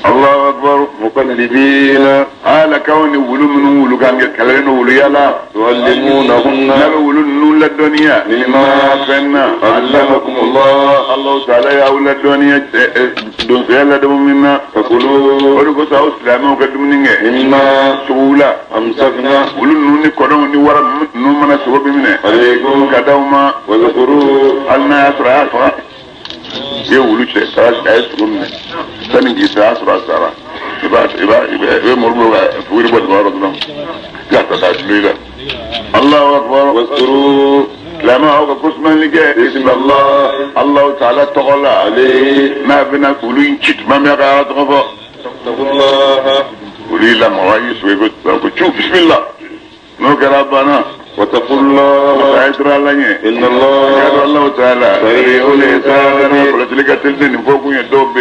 [SPEAKER 1] Allahu akbar
[SPEAKER 2] mukallibina
[SPEAKER 1] ala kaw ni wulu minnu wulu kan kɛ kalalen don wulu yala
[SPEAKER 2] tuallimunahunna
[SPEAKER 1] n'a bɛ wulu ninnu ladɔnniya
[SPEAKER 2] mimma
[SPEAKER 1] fɛn na
[SPEAKER 2] allamakumullah
[SPEAKER 1] Allahu taala y'aw ladɔnniya donsoya ladamu min na
[SPEAKER 2] fakulu
[SPEAKER 1] o de kosɔn aw silamɛw ka dumuni kɛ
[SPEAKER 2] mimma
[SPEAKER 1] sogow la
[SPEAKER 2] amsakna
[SPEAKER 1] wulu ninnu ni kɔnɔw ni wara ninnu mana sogo bi minɛ
[SPEAKER 2] alaykum
[SPEAKER 1] ka d'aw ma
[SPEAKER 2] wazkuru
[SPEAKER 1] hali n'a y'a sɔrɔ a y'a faga i ye wulu cɛ a ye sogo minɛ sani k'i sa a sɔrɔ a sara i bɛ mori bolo ka fuguri bɔ dama yɔrɔ dɔrɔn i ka ta k'a tulo i la Allahu akbar
[SPEAKER 2] wazkuru
[SPEAKER 1] silamɛ aw ka kosumali kɛ
[SPEAKER 2] bismillah
[SPEAKER 1] Allahu taala tɔgɔ la
[SPEAKER 2] alayhi
[SPEAKER 1] n'a bɛna wulu in ci tuma min a ka Ala tɔgɔ fɔ
[SPEAKER 2] taqullaha
[SPEAKER 1] wulu y'i lamaga i y'i sogo i ko cu bisimila n'o kɛra a banna.
[SPEAKER 2] واتقوا الله إن الله
[SPEAKER 1] الله تعالى سريع الحساب kɔlɔsili ka teli nin fɔ kun ye dɔw bɛ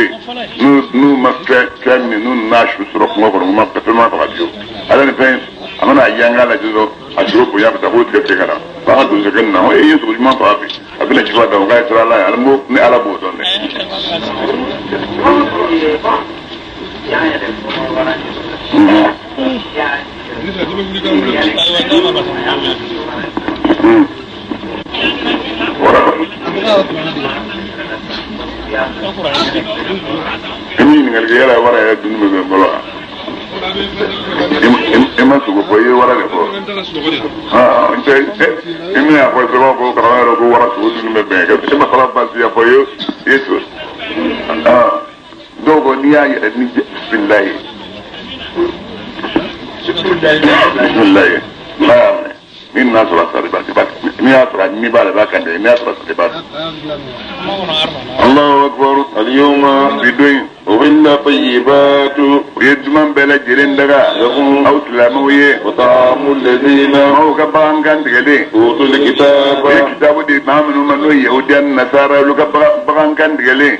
[SPEAKER 1] yen n'u ma fɛn min n'u n'a su sɔrɔ kungo kɔnɔ u ma fɛn ma faga fiyewu ala ni fɛn a mana a yanga lajɛ dɔrɔn a sogo bonya bɛ taa k'o tigɛ tigɛ ka na f'a ka don sɛgɛ na e ye sogo ɲuman faga bi a bɛna jifa d'a ma k'a ye sira ala ye ala ni ala b'o dɔn dɛ. I mi ɲininkali kɛ yala wara yɛrɛ dunni bɛ bɛn fɔlɔ wa? I ma sogo fɔ i ye wara de fɔ. N tɛ i bɛna fɔ i b'a fɔ karamɔgɔ yɛrɛ ko wara sogo dunni bɛ bɛn e ma fara baasi ya fɔ i ye sogo. Dɔw ko n'i y'a yɛrɛ ni bisimilayi bisimilayi n'a y'a minɛ ni n'a sɔrɔ a sari ba n'i y'a sɔrɔ a ɲimi b'a la i b'a kan dɛ n'i y'a sɔrɔ a sari ba. Allahu akbar
[SPEAKER 2] al-yawma
[SPEAKER 1] bi don in
[SPEAKER 2] uhilla tayyibatu
[SPEAKER 1] u ye duman bɛɛ lajɛlen daga aw silamɛw ye
[SPEAKER 2] wa ta'amu alladhina
[SPEAKER 1] maaw ka bagan kan tigɛlen
[SPEAKER 2] utul kitaba
[SPEAKER 1] u ye kitabu di maa minnu ma n'o ye yahudiya ni nasara olu ka bagan kan tigɛlen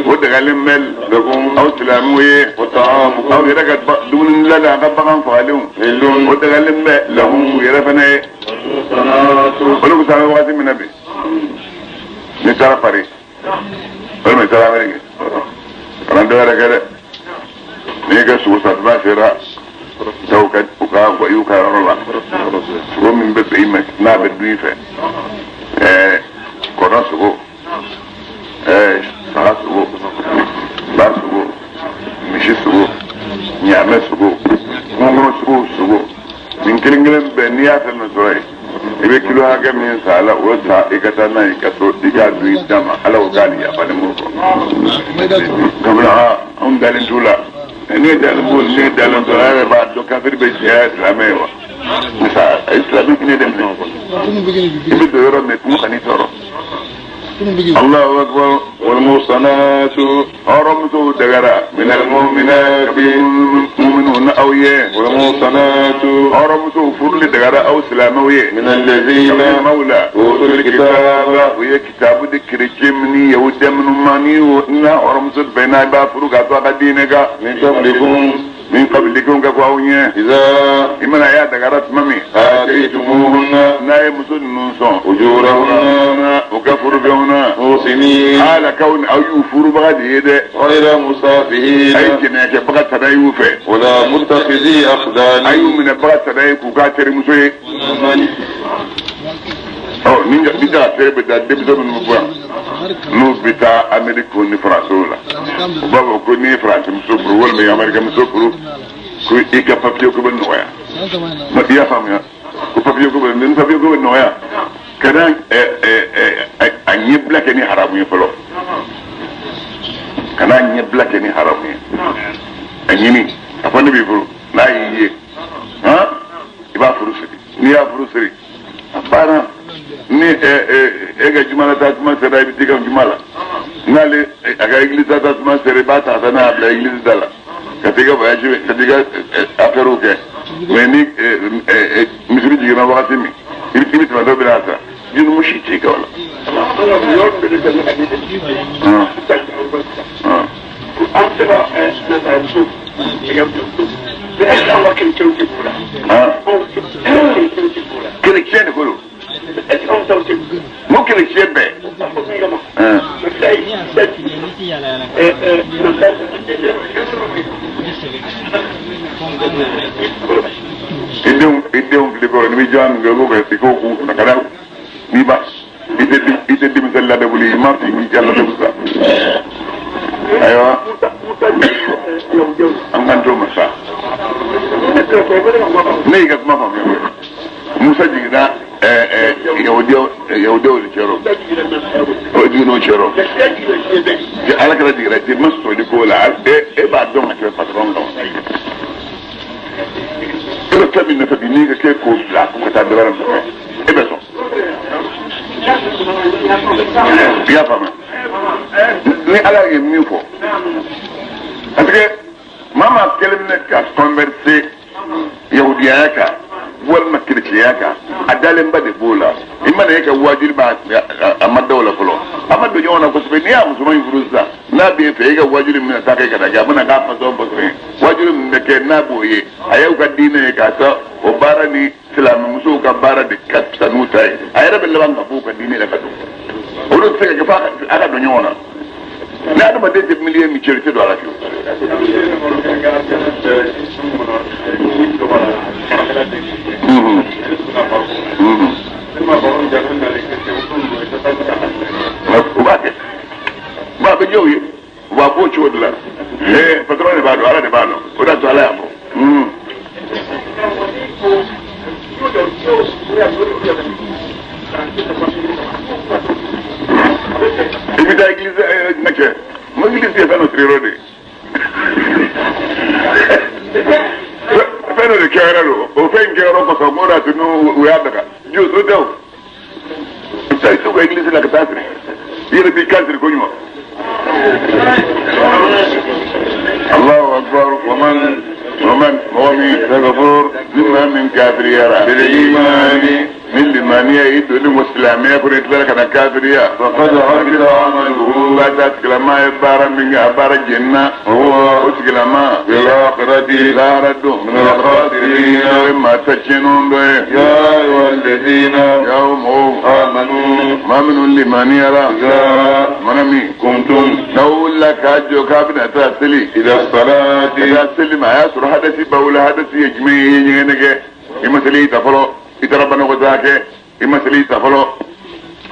[SPEAKER 1] o dagalen bɛ
[SPEAKER 2] lakum
[SPEAKER 1] aw silamɛw ye
[SPEAKER 2] wa ta'amukum
[SPEAKER 1] aw yɛrɛ ka dumuni dilanlen a ka bagan fagalenw o dagalen bɛ lahum u yɛrɛ fana ye olu bɛ taa wagati min na bi n'i taara Paris walima i taara Amérique kana dɔ wɛrɛ kɛ dɛ n'i ka sogo san tuma sera taa u ka y'u ka yɔrɔ la sogo min bɛ bɛn i ma n'a bɛ dun i fɛ kɔnɔ sogo saga sogo ba sogo misi sogo ɲaamɛ sogo kungo sogo sogo nin kelen kelen bɛɛ n'i y'a fɛn fɛn sɔrɔ yen i bɛ kilo hakɛ min san a la o san i ka taa n'a ye i ka so i k'a dun i da ma ala ko k'a ni yafa ne m'o fɔ kabini anw dalen t'u la ne dalen b'o ne dalen t'o la a yɛrɛ b'a dɔn kafiri bɛ jɛya silamɛ ye wa misa a ye silamɛ hinɛ de minɛ i bɛ don yɔrɔ min kuma kan'i tɔɔrɔ. Allahu akbar
[SPEAKER 2] wal muhsanatu
[SPEAKER 1] hɔrɔnmusow dagara minal mu'minati mu'minuna aw ye
[SPEAKER 2] wal muhsanatu
[SPEAKER 1] hɔrɔnmusow furuli dagara aw silamɛw ye
[SPEAKER 2] minal ladhina
[SPEAKER 1] mawla
[SPEAKER 2] utul kitaba
[SPEAKER 1] u ye kitabu di kerecɛn ni yahudiya minnu ma ni n'a hɔrɔnmuso bɛnna i b'a furu k'a to a ka diinɛ kan
[SPEAKER 2] min qablikum
[SPEAKER 1] min qablikum ka ko aw ɲɛ
[SPEAKER 2] iza
[SPEAKER 1] i mana y'a dagara tuma min
[SPEAKER 2] ataytumuhunna
[SPEAKER 1] n'a ye muso ninnu sɔn
[SPEAKER 2] ujurahunna
[SPEAKER 1] u ka furufɛnw na
[SPEAKER 2] muhsinin
[SPEAKER 1] ala kaw aw y'u furubaga de ye dɛ
[SPEAKER 2] ghayra musafihin
[SPEAKER 1] a ye jɛnɛyakɛbaga tada y'u fɛ
[SPEAKER 2] wala muttakhidhi akhdan
[SPEAKER 1] a y'u minɛbaga tada ye k'u k'a terimuso ye ɔ ni daga tere bɛ taa denmisɛn minnu bɛ bɔ yan n'u bɛ taa Amérique ni Faransiw la u b'a fɔ ko n'i ye Faransi muso furu walima i ye Amérique muso furu ko i ka papiye ko bɛ nɔgɔya i y'a faamuya ko papiye ko bɛ ni papiye ko bɛ nɔgɔya ka na a ɲɛbila kɛ ni haramu ye fɔlɔ ka n'a ɲɛbila kɛ ni haramu ye a ɲini a fɔ ne b'i furu n'a y'i ye han i b'a furu siri n'i y'a furu siri a banna ni e ka juma la taa tuma sera i bɛ t'i ka juma la n'ale a ka église taa tuma sera i b'a ta ka taa n'a y'a bila église da la ka t'i ka voyage ka t'i ka affaire kɛ mais ni misiri jiginna wagati min i bɛ tɛmɛ dɔ bɛ n'a ta jurumu si t'i kan o la. Chrétien de ko don. Mo chrétien bɛɛ. I denw fili kɔrɔ n'i bɛ jɔn min kɛ i b'o kɛ i k'o k'u kunna ka da n'i ba i tɛ denmisɛnnin ladabuli i m'a f'i k'i ladabu sa. Ayiwa an k'an t'o ma sa. Ne y'i ka kuma faamuya koyi. Musa jiginna yahudiyaw de cɛrɔ o jiginna o cɛrɔ ala kɛra jiginna ten ma sɔli ko la e b'a dɔn ka tɛmɛ patɔrɔn kan e bɛ fɛn min nɔfɛ bi n'i ka k'e k'o bila ko ka taa dɔ wɛrɛ nɔfɛ e bɛ sɔn i y'a faamuya ni ala ye min fɔ parce que maa maa kelen minɛ ka converser yahudiyaya kan walima kerecɛnya kan a dalenba de b'o la i mana e ka waajuli b'a a ma da o la fɔlɔ a ma don ɲɔgɔn na kosɛbɛ n'i y'a musoman in furu sisan n'a b'e fɛ e ka waajuli min bɛna taa kɛ ka na kɛ a bɛna k'a fasɔn fasɔn ye waajuli min bɛ kɛ n'a b'o ye a y'aw ka diinɛ ye k'a ta o baara ni silamɛmusow ka baara de ka fisa n'u ta ye a yɛrɛ bɛ laban ka b'u ka diinɛ la ka don olu tɛ se ka kɛ f'a a ka don ɲɔgɔn na ni adamaden tɛ miliye min cɛ i tɛ don a la fiyewu. U b'a kɛ ba bɛ jɔw ye u b'a b'o cogo de la patron de b'a dɔn ala de b'a dɔn o de y'a to ala y'a fɔ. I bɛ taa église na kɛ mo église ye fɛn dɔ siri yɔrɔ de ye fɛn dɔ de kɛyɔrɔ don o fɛn in kɛyɔrɔ kosɔn m'o de y'a to n'u y'a daga jo so tɛ o i bɛ taa i t'u ka église la ka taa siri i yɛrɛ b'i kan siri ko ɲuman. Allahu akbar waman waman mɔgɔ min
[SPEAKER 2] يكفر
[SPEAKER 1] ni maa min kafiriyara
[SPEAKER 2] بالإيمان
[SPEAKER 1] ni limaniya y'i donni ko silamɛya ko i tilala ka na kafiriya
[SPEAKER 2] فقد حبط عمله
[SPEAKER 1] ba ta tigilama ye baara min kɛ a baara jenina
[SPEAKER 2] وهو
[SPEAKER 1] o tigilama
[SPEAKER 2] في الآخرة
[SPEAKER 1] lahara don
[SPEAKER 2] من الخاسرين
[SPEAKER 1] o ye maa ta tiɲɛnenw dɔ ye
[SPEAKER 2] يا أيها الذين
[SPEAKER 1] y'aw mɔgɔw
[SPEAKER 2] آمنوا
[SPEAKER 1] maa minnu limaniyara
[SPEAKER 2] إذا
[SPEAKER 1] mana min
[SPEAKER 2] قمتم
[SPEAKER 1] n'aw wulila k'a jɔ k'a bɛna taa seli
[SPEAKER 2] إلى الصلاة
[SPEAKER 1] ka taa seli ma a y'a sɔrɔ hadasi b'aw la hadasi ye jumɛn ye i ye ɲɛgɛnɛ kɛ i ma seli ta fɔlɔ i taara banakɔtaa kɛ i ma seli ta fɔlɔ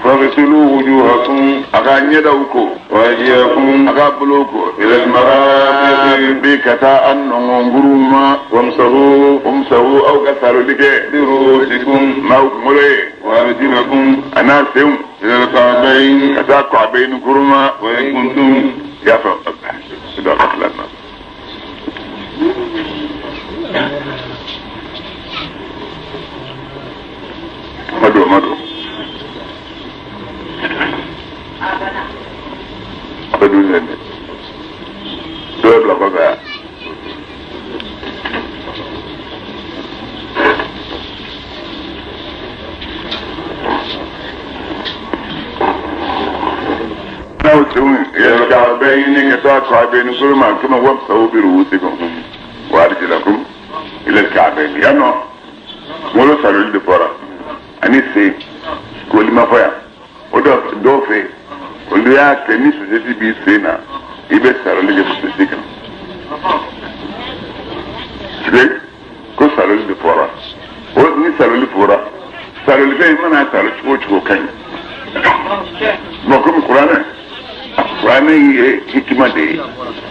[SPEAKER 2] فاغسلوا وجوهكم
[SPEAKER 1] a k'a ɲɛdaw ko
[SPEAKER 2] وأيديكم
[SPEAKER 1] a k'a bolow ko
[SPEAKER 2] إلى المرافق
[SPEAKER 1] bi ka taa an nɔngɔnkuru ma
[SPEAKER 2] وامسحوا
[SPEAKER 1] umsahu aw ka saroli kɛ
[SPEAKER 2] برؤوسكم
[SPEAKER 1] n'aw kunkolo ye
[SPEAKER 2] وأرجلكم
[SPEAKER 1] a n'a senw
[SPEAKER 2] إلى الكعبين
[SPEAKER 1] ka taa kɔabɛni kuru ma
[SPEAKER 2] وإن كنتم
[SPEAKER 1] i y'a faamu i b'a fɔ na. Madu madu. A bɛ dun dɛ. Dɔ bɛ bila kɔfɛ yan. N'aw senw yɛlɛ ka'bayni ka taa ka'bayni kuru ma kuma wamsahu bi ru'usikum wa arjulakum ila al-ka'bayn yan nɔ kunkolo saroli de fɔra ani sen koli ma fɔ yan o dɔw fɛ yen olu y'a kɛ ni sosɛti b'i sen na i bɛ saroli kɛ sosɛti kan parce ko saroli de fɔra o ni saroli fɔra saroli fɛn i mana saro cogo o cogo ka ɲi bon komi kuranɛ ye hikima de ye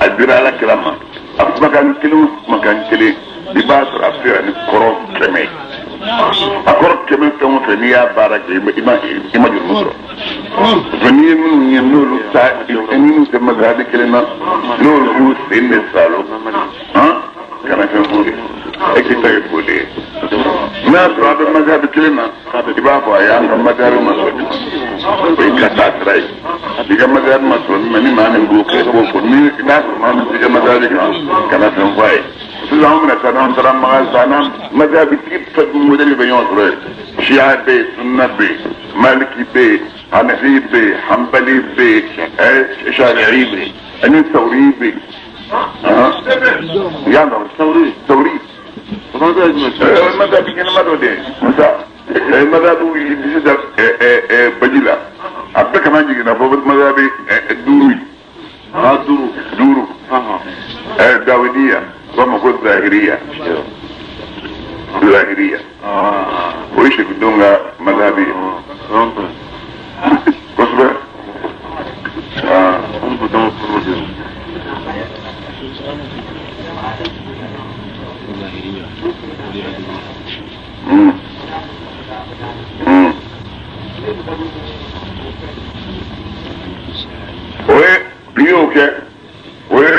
[SPEAKER 1] a dira ala kira ma a kumakan kelen o kumakan kelen i b'a sɔrɔ a bɛ se ka ni kɔrɔ 100 ye a kɔrɔ 100 fɛn o fɛn n'i y'a baara kɛ i ma jurumu sɔrɔ parce que n'i ye minnu ye n'olu ta minnu tɛ mazhabi kelen na n'olu b'u sen de salo kana fɛn f'u ye e k'i ta kɛ foli ye n'a sɔrɔ a bɛ mazhabi kelen na i b'a fɔ a y'an ka mazhabi ma sɔn min ma o y'i ka taa sira ye i ka mazhabi ma sɔn min ma ni maa min b'o kɛ i b'o fɔ ni n'a sɔrɔ maa min t'i ka mazhabi kan kana fɛn fɔ a ye sisan anw bɛna taa n'an taara maga sa n'an mazhabi tigi fɛn modèle bɛ ɲɔgɔn sɔrɔ yen siya bɛ yen sunna bɛ yen maliki bɛ yen hanafi bɛ yen hanbali bɛ yen shafi'i bɛ yen ani sawuri bɛ yen yan nɔ sawuri mazhabi ɲɛnama dɔ de ye musa mazhabi bɛ se da baji la a bɛɛ kana jiginna fɔ mazhabi 5 ye 5 dawidiya u b'a ma ko zahiriya o ye sekidenw ka mazhabi ye kosɛbɛ. O ye n'i y'o kɛ o ye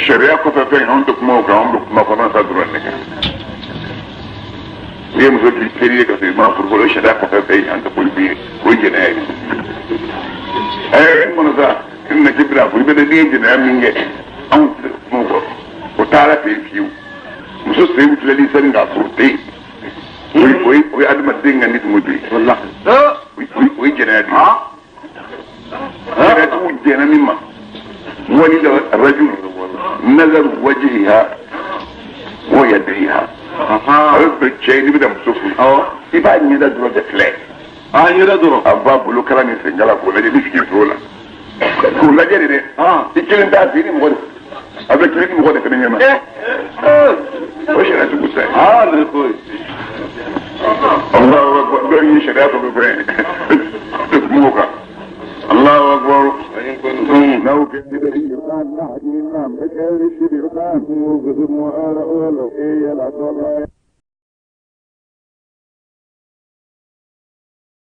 [SPEAKER 1] sariya kɔfɛ fɛn anw tɛ kuma o kan anw bɛ kuma kɔnɔ sa dɔrɔn de kan n'i ye muso k'i teri ye ka sɔrɔ i ma furu fɔlɔ o ye sariya kɔfɛ fɛn ye an tɛ foyi f'i ye o ye jɛnɛya ye n kɔnɔ sa i nana k'i bɛna fɔ i bɛ n'i ye jɛnɛya min kɛ anw tɛ kuma o kɔ o taara ten fiyewu muso sen filɛli sani k'a furu tɛ yen O ye adamaden ka nisɔngɔ de ye. O ye jɛnɛya de ye. Jɛnɛtigiw jɛnna min ma. Wali rajul nazaru wajhiha wa yadayha. A bɛ bɛn cɛ ye n'i bɛna muso furu. I b'a ɲɛda dɔrɔn de filɛ.
[SPEAKER 2] A ɲɛda dɔrɔn.
[SPEAKER 1] A b'a bolo kala ni senkala k'o lajɛ ni sigi t'o la. K'o lajɛ de dɛ. I kelen t'a fɛ i ni mɔgɔ de. A bɛ kelen ni mɔgɔ de fana ɲɛna. O sariya sugu tɛ.
[SPEAKER 2] Aa ne koyi.
[SPEAKER 1] Allahu akbar dɔ ye sariya fɔ bɛ fɛn kungo kan. Allahu akbar. N'aw kɛ.